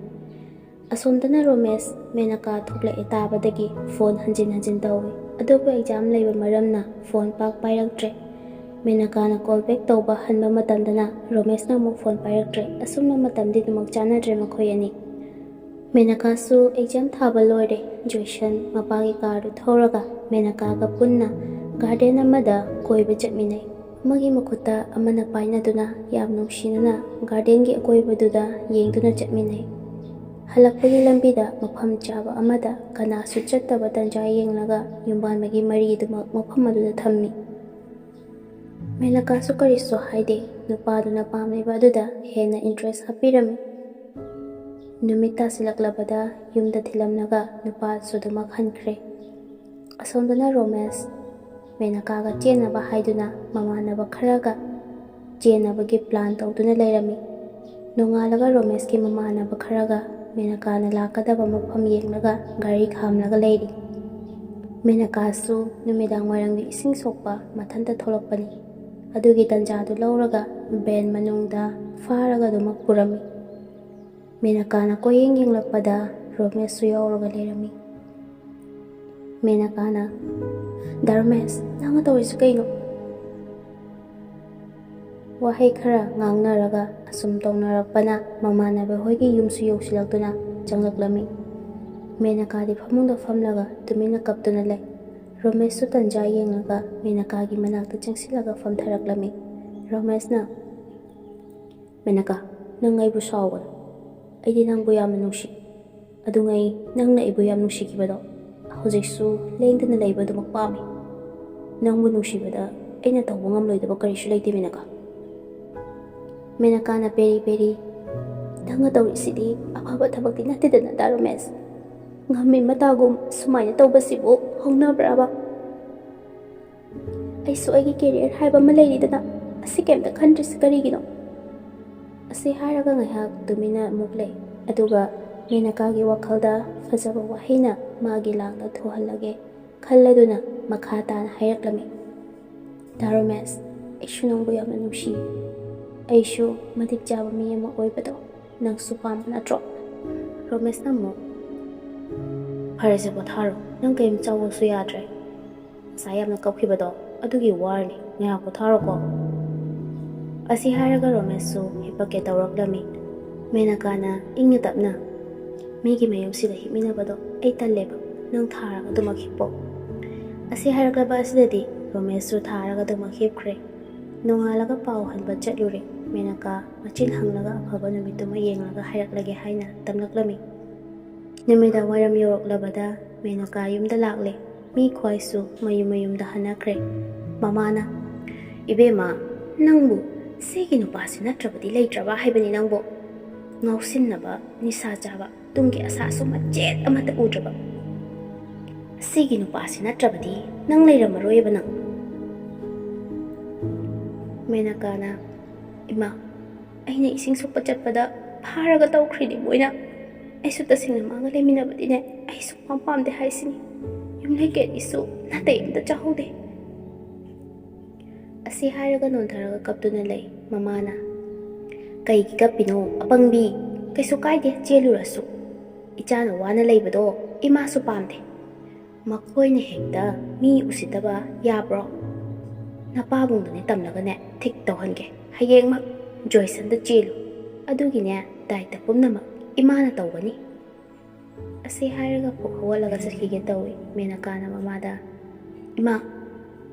ꯑꯁꯣꯝꯗꯅ ꯔꯣꯃꯦꯁ ꯃꯦꯅꯀꯥ ꯊꯣꯛꯂꯛꯑꯦ ꯇꯥꯕꯗꯒꯤ ꯐꯣꯟ ꯍꯟꯖꯤꯟ ꯍꯟꯖꯤꯟ ꯇꯧꯏ, ꯑꯗꯨꯕꯨ ꯑꯦꯛꯖꯥꯝ ꯂꯩꯕ ꯃꯔꯝꯅ ꯐꯣꯟ ꯄꯥꯛ ꯄꯥꯏꯔꯛꯇ꯭ꯔꯦ꯫ ꯃꯦꯅꯀꯥꯅ ꯀꯣꯜ ꯕꯦꯛ ꯇꯧꯕ ꯍꯟꯕ ꯃꯇꯝꯗꯅ ꯔꯣꯃꯦꯁꯅ ꯑꯃꯨꯛ ꯐꯣꯟ ꯄꯥꯏꯔꯛꯇ꯭ꯔꯦ꯫ ꯑꯁꯨꯝꯅ ꯃꯇꯝꯗꯤ ꯑꯗꯨꯃꯛ ꯆꯥꯟꯅꯗ꯭ꯔꯦ ꯃꯈꯣꯏ ꯑꯅꯤ꯫ ꯃꯦꯅꯀꯥꯁꯨ ꯑꯦꯛꯖꯥꯝ ꯊꯥꯕ ꯂꯣꯏꯔꯦ꯫ ꯖꯣꯏꯁꯟ ꯃꯄꯥꯒꯤ ꯀꯥꯔꯗꯨ ꯊꯧꯔꯒ ꯃꯦꯅꯀꯥꯒ ꯄꯨꯟꯅ ꯒꯥꯔꯗꯦꯟ ꯑꯃꯗ ꯀꯣꯏꯕ ꯆꯠꯃꯤꯟꯅꯩ꯫ ꯑꯃꯒꯤ ꯃꯈꯨꯠꯇ ꯑꯃꯅ ꯄꯥꯏꯅꯗꯨꯅ ꯌꯥꯝ ꯅꯨꯡꯁꯤꯅꯅ ꯒꯥꯔꯗꯦꯟꯒꯤ ꯑꯀꯣꯏꯕꯗꯨꯗ ꯌꯦꯡꯗꯨꯅ ꯆꯠꯃꯤꯟꯅꯩ꯫ ꯍꯜꯂꯛꯄꯒꯤ ꯂꯝꯕꯤꯗ ꯃꯐꯝ ꯆꯥꯕ ꯑꯃꯗ ꯀꯅꯥꯁꯨ ꯆꯠꯇꯕ ꯇꯟꯖꯥ ꯌꯦꯡꯂꯒ ꯌꯨꯝꯕꯥꯟꯕꯒꯤ ꯃꯔꯤꯗꯨꯃꯛ ꯃꯐꯝ ꯑꯗꯨꯗ ꯊꯝꯃꯤ꯫ ꯃꯦꯅꯀꯥꯁꯨ ꯀꯔꯤꯁꯨ ꯍꯥꯏꯗꯦ꯫ ꯅꯨꯄꯥꯗꯨꯅ ꯄꯥꯝꯂꯤꯕ ꯑꯗꯨꯗ ꯍꯦꯟꯅ ꯏꯟꯇꯔꯦꯁ ꯍꯥꯞꯄꯤꯔꯝꯃꯤ꯫ ꯅꯨꯃꯤꯠ ꯇꯥꯁꯤꯜꯂꯛꯂꯕꯗ ꯌꯨꯝꯗ ꯊꯤꯜꯂꯝꯂꯒ ꯅꯨꯄꯥꯁꯨ ꯑꯗꯨꯃꯛ ꯍꯟꯈ꯭ꯔꯦ꯫ ꯑꯁꯣꯝꯗꯅ ꯔꯣꯃꯦꯁ ꯃꯦꯅꯀꯥꯒ ꯆꯦꯟꯅꯕ ꯍꯥꯏꯗꯨꯅ ꯃꯃꯥꯟꯅꯕ ꯈꯔꯒ ꯆꯦꯟꯅꯕꯒꯤ ꯄ꯭ꯂꯥꯟ ꯇꯧꯗꯨꯅ ꯂꯩꯔꯝꯃꯤ꯫ ꯅꯣꯡꯉꯥꯜꯂꯒ ꯔꯣꯃꯦꯁꯀꯤ ꯃꯃꯥꯟꯅꯕ ꯈꯔꯒ ꯃꯦꯅꯀꯥꯅ ꯂꯥꯛꯀꯗꯕ ꯃꯐꯝ ꯌꯦꯡꯂꯒ ꯒꯥꯔꯤ ꯈꯥꯝꯂꯒ ꯂꯩꯔꯤ꯫ ꯃꯦꯅꯀꯥꯁꯨ ꯅꯨꯃꯤꯗꯥꯡ ꯋꯥꯏꯔꯝꯒꯤ ꯏꯁꯤꯡ ꯁꯣꯛꯄ ꯃꯊꯟꯇ ꯊꯣꯛꯂꯛꯄꯅꯤ꯫ ꯑꯗꯨꯒꯤ ꯇꯟꯖꯥꯗꯨ ꯂꯧꯔꯒ ꯚꯦꯟ ꯃꯅꯨꯡꯗ ꯐꯥꯔꯒ ꯑꯗꯨꯃꯛ ꯄꯨꯔꯝꯃꯤ꯫ ꯃꯦꯅꯀꯥꯅ ꯀꯣꯏꯌꯦꯡ ꯌꯦꯡꯂꯛꯄꯗ ꯔꯣꯃꯦꯁꯁꯨ ꯌꯥꯎꯔꯒ ꯂꯩꯔꯝꯃꯤ꯫ ꯃꯦꯅꯀꯥꯅ, "ꯗꯥ ꯔꯣꯃꯦꯁ, ꯅꯪꯅ ꯇꯧꯔꯤꯁꯤ ꯀꯩꯅꯣ?" ꯋꯥꯍꯩ ꯈꯔ ꯉꯥꯡꯅꯔꯒ ꯑꯁꯨꯝ ꯇꯧꯅꯔꯛꯄꯅ ꯃꯃꯥꯟꯅꯕ ꯍꯣꯏꯒꯤ ꯌꯨꯝꯁꯨ ꯌꯧꯁꯤꯜꯂꯛꯇꯨꯅ ꯆꯪꯂꯛꯂꯝꯃꯤ꯫ ꯃꯦꯅꯀꯥꯗꯤ ꯐꯃꯨꯡꯗ ꯐꯝꯂꯒ ꯇꯨꯃꯤꯟꯅ ꯀꯞꯇꯨꯅ ꯂꯩ꯫ ꯔꯣꯃꯦꯁꯁꯨ ꯇꯟꯖꯥ ꯌꯦꯡꯂꯒ ꯃꯦꯅꯀꯥꯒꯤ ꯃꯅꯥꯛꯇ ꯆꯪꯁꯤꯜꯂꯒ ꯐꯝꯊꯔꯛꯂꯝꯃꯤ꯫ ꯔꯣꯃꯦꯁꯅ, "ꯃꯦꯅꯀꯥ, ꯅꯪ ꯑꯩꯕꯨ ꯁꯥꯎꯒꯅꯨ꯫ ꯑꯩꯗꯤ ꯅꯪꯕꯨ ꯌꯥꯝꯅ ꯅꯨꯡꯁꯤ꯫ ꯑꯗꯨꯉꯩ ꯅꯪꯅ ꯑꯩꯕꯨ ꯌꯥꯝ ꯅꯨꯡꯁꯤꯈꯤꯕꯗꯣ ꯍꯧꯖꯤꯛꯁꯨ ꯂꯦꯡꯗꯅ ꯂꯩꯕ ꯑꯗꯨꯃꯛ ꯄꯥꯝꯃꯤ꯫ ꯅꯪꯕꯨ ꯅꯨꯡꯁꯤꯕꯗ ꯑꯩꯅ ꯇꯧꯕ ꯉꯝꯂꯣꯏꯗꯕ ꯀꯔꯤꯁꯨ ꯂꯩꯇꯦ, ꯃꯦꯅꯀꯥ꯫" ꯃꯦꯅꯀꯥꯅ ꯄꯦꯔꯤ ꯄꯦꯔꯤ, "ꯅꯪꯅ ꯇꯧꯔꯤꯁꯤꯗꯤ ꯑꯐꯕ ꯊꯕꯛꯇꯤ ꯅꯠꯇꯦꯗꯅ, ꯗꯥ ꯔꯣꯃꯦꯁ꯫ ꯉꯝꯃꯤ ꯃꯇꯥꯒꯨꯝ ꯁꯨꯃꯥꯏꯅ ꯇꯧꯕꯁꯤꯕꯨ ꯍꯧꯅꯕ꯭ꯔꯕ? ꯑꯩꯁꯨ ꯑꯩꯒꯤ ꯀꯦꯔꯤꯌꯔ ꯍꯥꯏꯕ ꯑꯃ ꯂꯩꯔꯤꯗꯅ, ꯑꯁꯤ ꯀꯩꯝꯇ ꯈꯟꯗ꯭ꯔꯤꯁꯤ ꯀꯔꯤꯒꯤꯅꯣ?" ꯑꯁꯤ ꯍꯥꯏꯔꯒ ꯉꯥꯏꯍꯥꯛ ꯇꯨꯃꯤꯟꯅ ꯑꯃꯨꯛ ꯂꯩ꯫ ꯑꯗꯨꯒ ꯃꯦꯅꯀꯥꯒꯤ ꯋꯥꯈꯜꯗ ꯐꯖꯕ ꯋꯥꯍꯩꯅ ꯃꯥꯒꯤ ꯂꯥꯡꯗ ꯊꯨꯍꯜꯂꯒꯦ ꯈꯜꯂꯗꯨꯅ ꯃꯈꯥ ꯇꯥꯅ ꯍꯥꯏꯔꯛꯂꯝꯃꯤ, "ꯗꯥ ꯔꯣꯃꯦꯁ, ꯑꯩꯁꯨ ꯅꯪꯕꯨ ꯌꯥꯝꯅ ꯅꯨꯡꯁꯤ꯫ ꯑꯩꯁꯨ ꯃꯇꯤꯛ ꯆꯥꯕ ꯃꯤ ꯑꯃ ꯑꯣꯏꯕꯗꯣ ꯅꯪꯁꯨ ꯄꯥꯝꯕ ꯅꯠꯇ꯭ꯔꯣ? ꯔꯣꯃꯦꯁꯅ ꯑꯃꯨꯛ, "ꯐꯔꯦꯁꯦ, ꯄꯣꯊꯥꯔꯣ꯫ ꯅꯪ ꯀꯔꯤꯝ ꯆꯥꯎꯑꯣꯁꯨ ꯌꯥꯗ꯭ꯔꯦ꯫ ꯉꯁꯥꯏ ꯌꯥꯝꯅ ꯀꯞꯈꯤꯕꯗꯣ ꯑꯗꯨꯒꯤ ꯋꯥꯔꯅꯤ꯫ ꯉꯥꯏꯍꯥꯛ ꯄꯣꯊꯥꯔꯣꯀꯣ?" ꯑꯁꯤ ꯍꯥꯏꯔꯒ ꯔꯣꯃꯦꯁꯁꯨ ꯍꯤꯞꯄꯛꯀꯦ ꯇꯧꯔꯛꯂꯝꯃꯤ꯫ ꯃꯦꯅꯀꯥꯅ ꯏꯪꯅ ꯇꯞꯅ, "ꯃꯤꯒꯤ ꯃꯌꯨꯝꯁꯤꯗ ꯍꯤꯞꯃꯤꯟꯅꯕꯗꯣ ꯑꯩ ꯇꯜꯂꯦꯕ꯫ ꯅꯪ ꯊꯥꯔꯒ ꯑꯗꯨꯃꯛ ꯍꯤꯞꯄꯣ꯫" ꯑꯁꯤ ꯍꯥꯏꯔꯛꯂꯕ ꯑꯁꯤꯗꯗꯤ ꯔꯣꯃꯦꯁꯁꯨ ꯊꯥꯔꯒ ꯑꯗꯨꯃꯛ ꯍꯤꯞꯈ꯭ꯔꯦ꯫ ꯅꯣꯡꯉꯥꯜꯂꯒ ꯄꯥꯎ ꯍꯟꯕ ꯆꯠꯂꯨꯔꯦ꯫ ꯃꯦꯅꯀꯥ ꯃꯆꯤꯟ ꯍꯪꯂꯒ ꯑꯐꯕ ꯅꯨꯃꯤꯠꯇꯨꯃ ꯌꯦꯡꯂꯒ ꯍꯥꯏꯔꯛꯂꯒꯦ ꯍꯥꯏꯅ ꯇꯝꯂꯛꯂꯝꯃꯤ꯫ ꯅꯨꯃꯤꯗꯥꯡ ꯋꯥꯏꯔꯝ ꯌꯧꯔꯛꯂꯕꯗ ꯃꯦꯅꯀꯥ ꯌꯨꯝꯗ ꯂꯥꯛꯂꯦ꯫ ꯃꯤ ꯈ꯭ꯋꯥꯏꯁꯨ ꯃꯌꯨꯝ ꯃꯌꯨꯝꯗ ꯍꯟꯅꯈ꯭ꯔꯦ꯫ ꯃꯃꯥꯅ, "ꯏꯕꯦꯝꯃ, ꯅꯪꯕꯨ ꯁꯤꯒꯤ ꯅꯨꯄꯥꯁꯤ ꯅꯠꯇ꯭ꯔꯕꯗꯤ ꯂꯩꯇ꯭ꯔꯕ ꯍꯥꯏꯕꯅꯤ ꯅꯪꯕꯨ꯫ ꯉꯥꯎꯁꯤꯟꯅꯕ, ꯅꯤꯁꯥ ꯆꯥꯕ, ꯇꯨꯡꯒꯤ ꯑꯁꯥꯁꯨ ꯃꯆꯦꯠ ꯑꯃꯠꯇ ꯎꯗ꯭ꯔꯕ꯫ ꯁꯤꯒꯤ ꯅꯨꯄꯥꯁꯤ ꯅꯠꯇ꯭ꯔꯕꯗꯤ ꯅꯪ ꯂꯩꯔꯝꯃꯔꯣꯏꯕ ꯅꯪ꯫" ꯃꯦꯅꯀꯥꯅ, "ꯏꯃꯥ, ꯑꯩꯅ ꯏꯁꯤꯡ ꯁꯣꯛꯄ ꯆꯠꯄꯗ ꯐꯥꯔꯒ ꯇꯧꯈ꯭ꯔꯤꯅꯤ ꯃꯣꯏꯅ꯫ ꯑꯩꯁꯨ ꯇꯁꯦꯡꯅ ꯃꯥꯒ ꯂꯩꯃꯤꯟꯅꯕꯗꯤꯅꯦ ꯑꯩ ꯁꯨꯡꯄꯥꯝ ꯄꯥꯝꯗꯦ ꯍꯥꯏꯁꯤꯅꯤ꯫ ꯌꯨꯝ ꯂꯩꯀꯦꯠꯅꯤꯁꯨ ꯅꯥꯇꯩ ꯑꯝꯇ ꯆꯥꯍꯧꯗꯦ꯫" ꯑꯁꯤ ꯍꯥꯏꯔꯒ ꯅꯣꯟꯊꯔꯒ ꯀꯞꯇꯨꯅ ꯂꯩ꯫ ꯃꯃꯥꯅ, "ꯀꯩꯒꯤ ꯀꯞꯄꯤꯅꯣ ꯑꯄꯪꯕꯤ? ꯀꯩꯁꯨ ꯀꯥꯏꯗꯦ, ꯆꯦꯜꯂꯨꯔꯁꯨ꯫ ꯏꯆꯥꯅ ꯋꯥꯅ ꯂꯩꯕꯗꯣ ꯏꯃꯥꯁꯨ ꯄꯥꯝꯗꯦ꯫ ꯃꯈꯣꯏꯅ ꯍꯦꯛꯇ ꯃꯤ ꯎꯁꯤꯠꯇꯕ ꯌꯥꯕ꯭ꯔꯣ? ꯅꯄꯥꯕꯨꯡꯗꯨꯅꯦ ꯇꯝꯂꯒꯅꯦ ꯊꯤꯛ ꯇꯧꯍꯟꯒꯦ꯫ ꯍꯌꯦꯡꯃꯛ ꯖꯣꯏꯁꯟꯗ ꯆꯦꯜꯂꯨ꯫ ꯑꯗꯨꯒꯤꯅꯦ ꯗꯥꯏꯇ ꯄꯨꯝꯅꯃꯛ ꯏꯃꯥꯅ ꯇꯧꯒꯅꯤ꯫" ꯑꯁꯤ ꯍꯥꯏꯔꯒ ꯐꯨꯛ ꯍꯧꯒꯠꯂꯒ ꯆꯠꯈꯤꯒꯦ ꯇꯧꯏ꯫ ꯃꯦꯅꯀꯥꯅ ꯃꯃꯥꯗ, "ꯏꯃꯥ,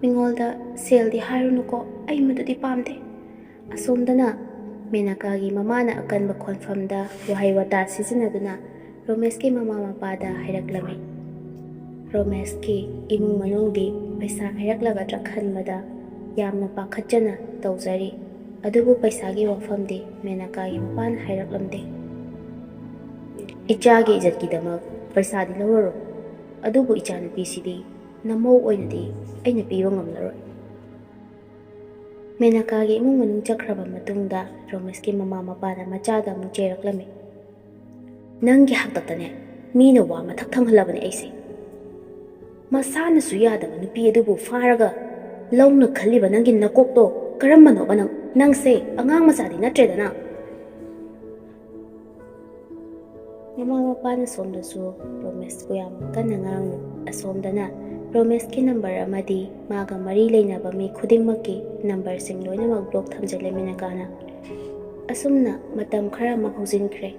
ꯃꯤꯉꯣꯜꯗ ꯁꯦꯜꯗꯤ ꯍꯥꯏꯔꯨꯅꯨꯀꯣ, ꯑꯩ ꯃꯗꯨꯗꯤ ꯄꯥꯝꯗꯦ꯫" ꯑꯁꯣꯝꯗꯅ ꯃꯦꯅꯀꯥꯒꯤ ꯃꯃꯥꯅ ꯑꯀꯟꯕ ꯈꯣꯟꯐꯝꯗ ꯋꯥꯍꯩ ꯋꯥꯇꯥ ꯁꯤꯖꯤꯟꯅꯗꯨꯅ ꯔꯣꯃꯦꯁꯀꯤ ꯃꯃꯥ ꯃꯄꯥꯗ ꯍꯥꯏꯔꯛꯂꯝꯃꯤ꯫ ꯔꯣꯃꯦꯁꯀꯤ ꯏꯃꯨꯡ ꯃꯅꯨꯡꯗꯤ ꯄꯩꯁꯥ ꯍꯥꯏꯔꯛꯂꯒꯗ꯭ꯔꯥ ꯈꯟꯕꯗ ꯌꯥꯝꯅ ꯄꯥꯈꯠꯆꯅ ꯇꯧꯖꯔꯤ꯫ ꯑꯗꯨꯕꯨ ꯄꯩꯁꯥꯒꯤ ꯋꯥꯐꯝꯗꯤ ꯃꯦꯅꯀꯥꯒꯤ ꯃꯄꯥꯅ ꯍꯥꯏꯔꯛꯂꯝꯗꯦ꯫ "ꯏꯆꯥꯒꯤ ꯏꯖꯠꯀꯤꯗꯃꯛ ꯄꯩꯁꯥꯗꯤ ꯂꯧꯔꯔꯣꯏ, ꯑꯗꯨꯕꯨ ꯏꯆꯥꯅꯨꯄꯤꯁꯤꯗꯤ ꯅꯃꯧ ꯑꯣꯏꯅꯗꯤ ꯑꯩꯅ ꯄꯤꯕ ꯉꯝꯂꯔꯣꯏ꯫" ꯃꯦꯅꯀꯥꯒꯤ ꯏꯃꯨꯡ ꯃꯅꯨꯡ ꯆꯠꯈ꯭ꯔꯕ ꯃꯇꯨꯡꯗ ꯔꯣꯃꯦꯁꯀꯤ ꯃꯃꯥ ꯃꯄꯥꯅ ꯃꯆꯥꯗ ꯑꯃꯨꯛ ꯆꯩꯔꯛꯂꯝꯃꯤ꯫ "ꯅꯪꯒꯤ ꯍꯥꯛꯇꯛꯇꯅꯦ ꯃꯤꯅ ꯋꯥ ꯃꯊꯛ ꯊꯪꯍꯜꯂꯕꯅꯦ ꯑꯩꯁꯦ꯫ ꯃꯁꯥꯅꯁꯨ ꯌꯥꯗꯕ ꯅꯨꯄꯤ ꯑꯗꯨꯕꯨ ꯐꯥꯔꯒ ꯂꯧꯅ ꯈꯜꯂꯤꯕ ꯅꯪꯒꯤ ꯅꯀꯣꯛꯇꯣ ꯀꯔꯝꯕꯅꯣꯕ ꯅꯪ? ꯅꯪꯁꯦ ꯑꯉꯥꯡ ꯃꯆꯥꯗꯤ ꯅꯠꯇ꯭ꯔꯦꯗꯅ꯫ ꯃꯃꯥ ꯃꯄꯥꯅ ꯁꯣꯝꯗꯁꯨ ꯔꯣꯃꯦꯁꯄꯨ ꯌꯥꯝ ꯀꯟꯅ ꯉꯥꯡꯉꯤ꯫ ꯑꯁꯣꯝꯗꯅ ꯔꯣꯃꯦꯁꯀꯤ ꯅꯝꯕꯔ ꯑꯃꯗꯤ ꯃꯥꯒ ꯃꯔꯤ ꯂꯩꯅꯕ ꯃꯤ ꯈꯨꯗꯤꯡꯃꯛꯀꯤ ꯅꯝꯕꯔꯁꯤꯡ ꯂꯣꯏꯅꯃꯛ ꯕ꯭ꯂꯣꯛ ꯊꯝꯖꯤꯜꯂꯦ ꯃꯦꯅꯀꯥꯅ꯫ ꯑꯁꯨꯝꯅ ꯃꯇꯝ ꯈꯔ ꯑꯃ ꯍꯧꯖꯤꯟꯈ꯭ꯔꯦ꯫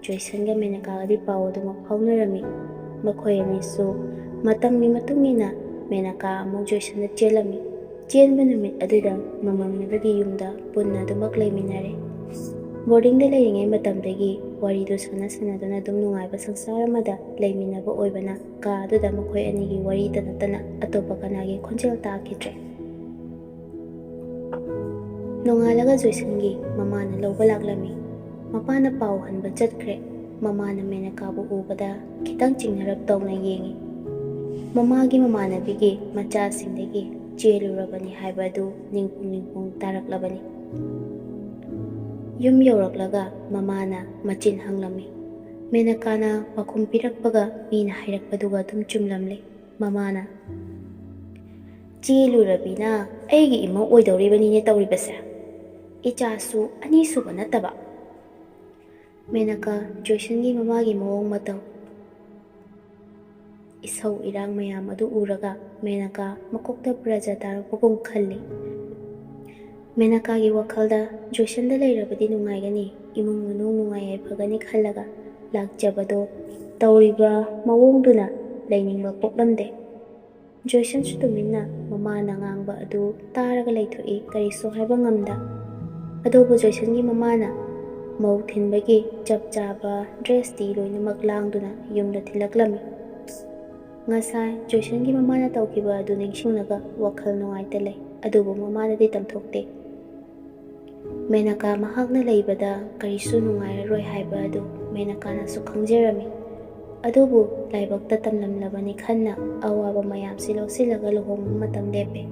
ꯖꯣꯏꯁꯟꯒ ꯃꯦꯅꯀꯥꯒꯗꯤ ꯄꯥꯎ ꯑꯗꯨꯃꯛ ꯐꯥꯎꯅꯔꯝꯃꯤ꯫ ꯃꯈꯣꯏ ꯑꯅꯤꯁꯨ ꯃꯇꯝꯒꯤ ꯃꯇꯨꯡ ꯏꯟꯅ ꯃꯦꯅꯀꯥ ꯑꯃꯨꯛ ꯖꯣꯏꯁꯟꯗ ꯆꯦꯜꯂꯝꯃꯤ꯫ ꯆꯦꯟꯕ ꯅꯨꯃꯤꯠ ꯑꯗꯨꯗ ꯃꯃꯥꯟꯅꯕꯒꯤ ꯌꯨꯝꯗ ꯄꯨꯟꯅ ꯑꯗꯨꯃꯛ ꯂꯩꯃꯤꯟꯅꯔꯦ꯫ ꯕꯣꯔꯗꯤꯡꯗ ꯂꯩꯔꯤꯉꯩ ꯃꯇꯝꯗꯒꯤ ꯋꯥꯔꯤꯗꯨ ꯁꯥꯟꯅ ꯁꯥꯟꯅꯗꯨꯅ ꯑꯗꯨꯝ ꯅꯨꯡꯉꯥꯏꯕ ꯁꯪꯁꯥꯔ ꯑꯃꯗ ꯂꯩꯃꯤꯟꯅꯕ ꯑꯣꯏꯕꯅ ꯀꯥ ꯑꯗꯨꯗ ꯃꯈꯣꯏ ꯑꯅꯤꯒꯤ ꯋꯥꯔꯤꯇ ꯅꯠꯇꯅ ꯑꯇꯣꯞꯄ ꯀꯅꯥꯒꯤ ꯈꯣꯟꯖꯦꯜ ꯇꯥꯈꯤꯗ꯭ꯔꯦ꯫ ꯅꯣꯡꯉꯥꯜꯂꯒ ꯖꯣꯏꯁꯟꯒꯤ ꯃꯃꯥꯅ ꯂꯧꯕ ꯂꯥꯛꯂꯝꯃꯤ꯫ ꯃꯄꯥꯅ ꯄꯥꯎ ꯍꯟꯕ ꯆꯠꯈ꯭ꯔꯦ꯫ ꯃꯃꯥꯅ ꯃꯦꯅꯀꯥꯕꯨ ꯎꯕꯗ ꯈꯤꯇꯪ ꯆꯤꯡꯅꯔꯞ ꯇꯧꯅ ꯌꯦꯡꯉꯤ꯫ ꯃꯃꯥꯒꯤ ꯃꯃꯥꯟꯅꯕꯤꯒꯤ ꯃꯆꯥꯁꯤꯡꯗꯒꯤ ꯆꯦꯜꯂꯨꯔꯕꯅꯤ ꯍꯥꯏꯕ ꯑꯗꯨ ꯅꯤꯡꯄꯨꯡ ꯅꯤꯡꯄꯨꯡ ꯇꯥꯔꯛꯂꯕꯅꯤ꯫ ꯌꯨꯝ ꯌꯧꯔꯛꯂꯒ ꯃꯃꯥꯅ ꯃꯆꯤꯟ ꯍꯪꯂꯝꯃꯤ꯫ ꯃꯦꯅꯀꯥꯅ ꯄꯥꯎꯈꯨꯝ ꯄꯤꯔꯛꯄꯒ ꯃꯤꯅ ꯍꯥꯏꯔꯛꯄꯗꯨꯒ ꯑꯗꯨꯝ ꯆꯨꯝꯂꯝꯂꯦ꯫ ꯃꯃꯥꯅ, "ꯆꯦꯜꯂꯨꯔꯕꯤꯅ ꯑꯩꯒꯤ ꯏꯃꯧ ꯑꯣꯏꯗꯧꯔꯤꯕꯅꯤꯅꯦ ꯇꯧꯔꯤꯕꯁꯦ꯫ ꯏꯆꯥꯁꯨ ꯑꯅꯤꯁꯨꯕ ꯅꯠꯇꯕ"꯫ ꯃꯦꯅꯀꯥ ꯖꯣꯏꯁꯟꯒꯤ ꯃꯃꯥꯒꯤ ꯃꯑꯣꯡ ꯃꯇꯧ, ꯏꯁꯧ ꯏꯔꯥꯡ ꯃꯌꯥꯝ ꯑꯗꯨ ꯎꯔꯒ ꯃꯦꯅꯀꯥ ꯃꯀꯣꯛꯇ ꯄ꯭ꯔꯖꯥ ꯇꯥꯔꯛꯄꯒꯨꯝ ꯈꯜꯂꯤ꯫ ꯃꯦꯅꯀꯥꯒꯤ ꯋꯥꯈꯜꯗ ꯖꯣꯏꯁꯟꯗ ꯂꯩꯔꯕꯗꯤ ꯅꯨꯡꯉꯥꯏꯒꯅꯤ, ꯏꯃꯨꯡ ꯃꯅꯨꯡ ꯅꯨꯡꯉꯥꯏ ꯌꯥꯏꯐꯒꯅꯤ ꯈꯜꯂꯒ ꯂꯥꯛꯆꯕꯗꯣ ꯇꯧꯔꯤꯕ ꯃꯑꯣꯡꯗꯨꯅ ꯂꯩꯅꯤꯡꯕ ꯄꯣꯛꯂꯝꯗꯦ꯫ ꯖꯣꯏꯁꯟꯁꯨ ꯇꯨꯃꯤꯟꯅ ꯃꯃꯥꯅ ꯉꯥꯡꯕ ꯑꯗꯨ ꯇꯥꯔꯒ ꯂꯩꯊꯣꯛꯏ, ꯀꯔꯤꯁꯨ ꯍꯥꯏꯕ ꯉꯝꯗ꯫ ꯑꯗꯨꯕꯨ ꯖꯣꯏꯁꯟꯒꯤ ꯃꯃꯥꯅ ꯃꯧ ꯊꯤꯟꯕꯒꯤ ꯆꯞ ꯆꯥꯕ ꯗ꯭ꯔꯦꯁꯇꯤ ꯂꯣꯏꯅꯃꯛ ꯂꯥꯡꯗꯨꯅ ꯌꯨꯝꯗ ꯊꯤꯜꯂꯛꯂꯝꯃꯤ꯫ ꯉꯁꯥꯏ ꯖꯣꯏꯁꯟꯒꯤ ꯃꯃꯥꯅ ꯇꯧꯈꯤꯕ ꯑꯗꯨ ꯅꯤꯡꯁꯤꯡꯂꯒ ꯋꯥꯈꯜ ꯅꯨꯡꯉꯥꯏꯇ ꯂꯩ, ꯑꯗꯨꯕꯨ ꯃꯃꯥꯗꯗꯤ ꯇꯝꯊꯣꯛꯇꯦ꯫ ꯃꯦꯅꯀꯥ ꯃꯍꯥꯛꯅ ꯂꯩꯕꯗ ꯀꯔꯤꯁꯨ ꯅꯨꯡꯉꯥꯏꯔꯔꯣꯏ ꯍꯥꯏꯕ ꯑꯗꯨ ꯃꯦꯅꯀꯥꯅꯁꯨ ꯈꯪꯖꯔꯝꯃꯤ꯫ ꯑꯗꯨꯕꯨ ꯂꯥꯏꯕꯛꯇ ꯇꯝꯂꯝꯂꯕꯅꯤ ꯈꯟꯅ ꯑꯋꯥꯕ ꯃꯌꯥꯝꯁꯤ ꯂꯧꯁꯤꯜꯂꯒ ꯂꯨꯍꯣꯡꯕ ꯃꯇꯝ ꯂꯦꯞꯄꯦ꯫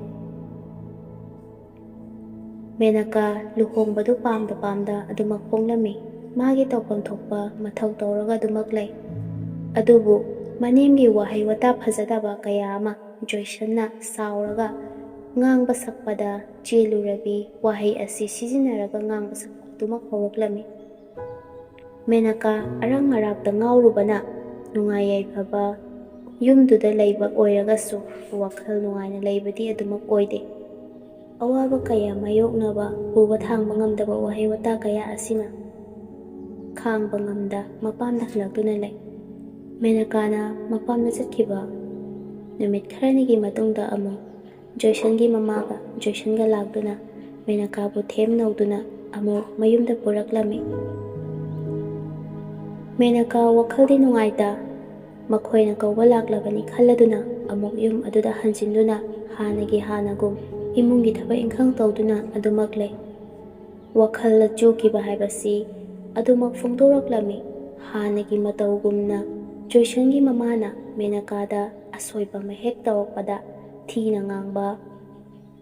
ꯃꯦꯅꯀꯥ ꯂꯨꯍꯣꯡꯕꯗꯨ ꯄꯥꯝꯗ ꯄꯥꯝꯗ ꯑꯗꯨꯃꯛ ꯍꯣꯡꯂꯝꯃꯤ꯫ ꯃꯥꯒꯤ ꯇꯧꯐꯝ ꯊꯣꯛꯄ ꯃꯊꯧ ꯇꯧꯔꯒ ꯑꯗꯨꯃꯛ ꯂꯩ꯫ ꯑꯗꯨꯕꯨ ꯃꯅꯦꯝꯒꯤ ꯋꯥꯍꯩ ꯋꯥꯇꯥ ꯐꯖꯗꯕ ꯀꯌꯥ ꯑꯃ ꯖꯣꯏꯁꯟꯅ ꯁꯥꯎꯔꯒ ꯉꯥꯡꯕ ꯁꯛꯄꯗ ꯆꯦꯜꯂꯨꯔꯕꯤ ꯋꯥꯍꯩ ꯑꯁꯤ ꯁꯤꯖꯤꯟꯅꯔꯒ ꯉꯥꯡꯕ ꯁꯛꯄ ꯑꯗꯨꯃꯛ ꯍꯧꯔꯛꯂꯝꯃꯤ꯫ ꯃꯦꯅꯀꯥ ꯑꯔꯪ ꯑꯔꯥꯛꯇ ꯉꯥꯎꯔꯨꯕꯅ ꯅꯨꯡꯉꯥꯏ ꯌꯥꯏꯐꯕ ꯌꯨꯝꯗꯨꯗ ꯂꯩꯕ ꯑꯣꯏꯔꯒꯁꯨ ꯋꯥꯈꯜ ꯅꯨꯡꯉꯥꯏꯅ ꯂꯩꯕꯗꯤ ꯑꯗꯨꯃꯛ ꯑꯣꯏꯗꯦ꯫ ꯑꯋꯥꯕ ꯀꯌꯥ ꯃꯥꯌꯣꯛꯅꯕ, ꯄꯨꯕ ꯊꯥꯡꯕ ꯉꯝꯗꯕ ꯋꯥꯍꯩ ꯋꯥꯇꯥ ꯀꯌꯥ ꯑꯁꯤꯅ ꯈꯥꯡꯕ ꯉꯝꯗ ꯃꯄꯥꯝꯗ ꯍꯜꯂꯛꯇꯨꯅ ꯂꯩ꯫ ꯃꯦꯅꯀꯥꯅ ꯃꯄꯥꯝꯗ ꯆꯠꯈꯤꯕ ꯅꯨꯃꯤꯠ ꯈꯔꯅꯤꯒꯤ ꯃꯇꯨꯡꯗ ꯑꯃꯨꯛ ꯖꯣꯏꯁꯟꯒꯤ ꯃꯃꯥꯒ ꯖꯣꯏꯁꯟꯒ ꯂꯥꯛꯇꯨꯅ ꯃꯦꯅꯀꯥꯕꯨ ꯊꯦꯝꯅꯧꯗꯨꯅ ꯑꯃꯨꯛ ꯃꯌꯨꯝꯗ ꯄꯨꯔꯛꯂꯝꯃꯤ꯫ ꯃꯦꯅꯀꯥ ꯋꯥꯈꯜꯗꯤ ꯅꯨꯡꯉꯥꯏꯇ ꯃꯈꯣꯏꯅ ꯀꯧꯕ ꯂꯥꯛꯂꯕꯅꯤ ꯈꯜꯂꯗꯨꯅ ꯑꯃꯨꯛ ꯌꯨꯝ ꯑꯗꯨꯗ ꯍꯟꯖꯤꯟꯗꯨꯅ ꯍꯥꯟꯅꯒꯤ ꯍꯥꯟꯅꯒꯨꯝ ꯏꯃꯨꯡꯒꯤ ꯊꯕꯛ ꯏꯪꯈꯥꯡ ꯇꯧꯗꯨꯅ ꯑꯗꯨꯃꯛ ꯂꯩ꯫ ꯋꯥꯈꯜꯗ ꯆꯨꯈꯤꯕ ꯍꯥꯏꯕꯁꯤ ꯑꯗꯨꯃꯛ ꯐꯣꯡꯗꯣꯔꯛꯂꯝꯃꯤ꯫ ꯍꯥꯟꯅꯒꯤ ꯃꯇꯧꯒꯨꯝꯅ ꯖꯣꯏꯁꯟꯒꯤ ꯃꯃꯥꯅ ꯃꯦꯅꯀꯥꯗ ꯑꯁꯣꯏꯕ ꯑꯃ ꯍꯦꯛ ꯇꯧꯔꯛꯄꯗ ꯊꯤꯅ ꯉꯥꯡꯕ,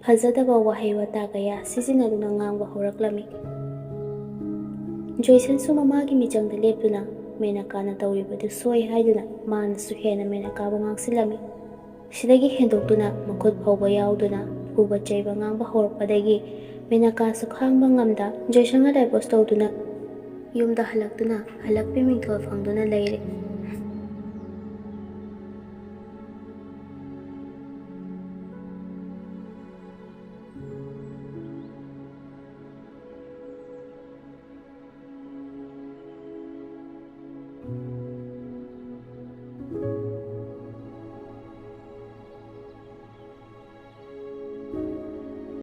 ꯐꯖꯗꯕ ꯋꯥꯍꯩ ꯋꯥꯇꯥ ꯀꯌꯥ ꯁꯤꯖꯤꯟꯅꯗꯨꯅ ꯉꯥꯡꯕ ꯍꯧꯔꯛꯂꯝꯃꯤ꯫ ꯖꯣꯏꯁꯟꯁꯨ ꯃꯃꯥꯒꯤ ꯃꯤꯆꯪꯗ ꯂꯦꯞꯇꯨꯅ ꯃꯦꯅꯀꯥꯅ ꯇꯧꯔꯤꯕꯗꯨ ꯁꯣꯏ ꯍꯥꯏꯗꯨꯅ ꯃꯥꯅꯁꯨ ꯍꯦꯟꯅ ꯃꯦꯅꯀꯥꯕꯨ ꯉꯥꯡꯁꯤꯜꯂꯝꯃꯤ꯫ ꯁꯤꯗꯒꯤ ꯍꯦꯟꯗꯣꯛꯇꯨꯅ ꯃꯈꯨꯠ ꯐꯥꯎꯕ ꯌꯥꯎꯗꯨꯅ ꯐꯨꯕ ꯆꯩꯕ ꯉꯥꯡꯕ ꯍꯧꯔꯛꯄꯗꯒꯤ ꯃꯦꯅꯀꯥꯁꯨ ꯈꯥꯡꯕ ꯉꯝꯗ ꯖꯣꯏꯁꯟꯒ ꯗꯥꯏꯚꯣꯔꯁ ꯇꯧꯗꯨꯅ ꯌꯨꯝꯗ ꯍꯜꯂꯛꯇꯨꯅ ꯍꯜꯂꯛꯄꯤ ꯃꯤꯡꯊꯣꯜ ꯐꯪꯗꯨꯅ ꯂꯩꯔꯦ꯫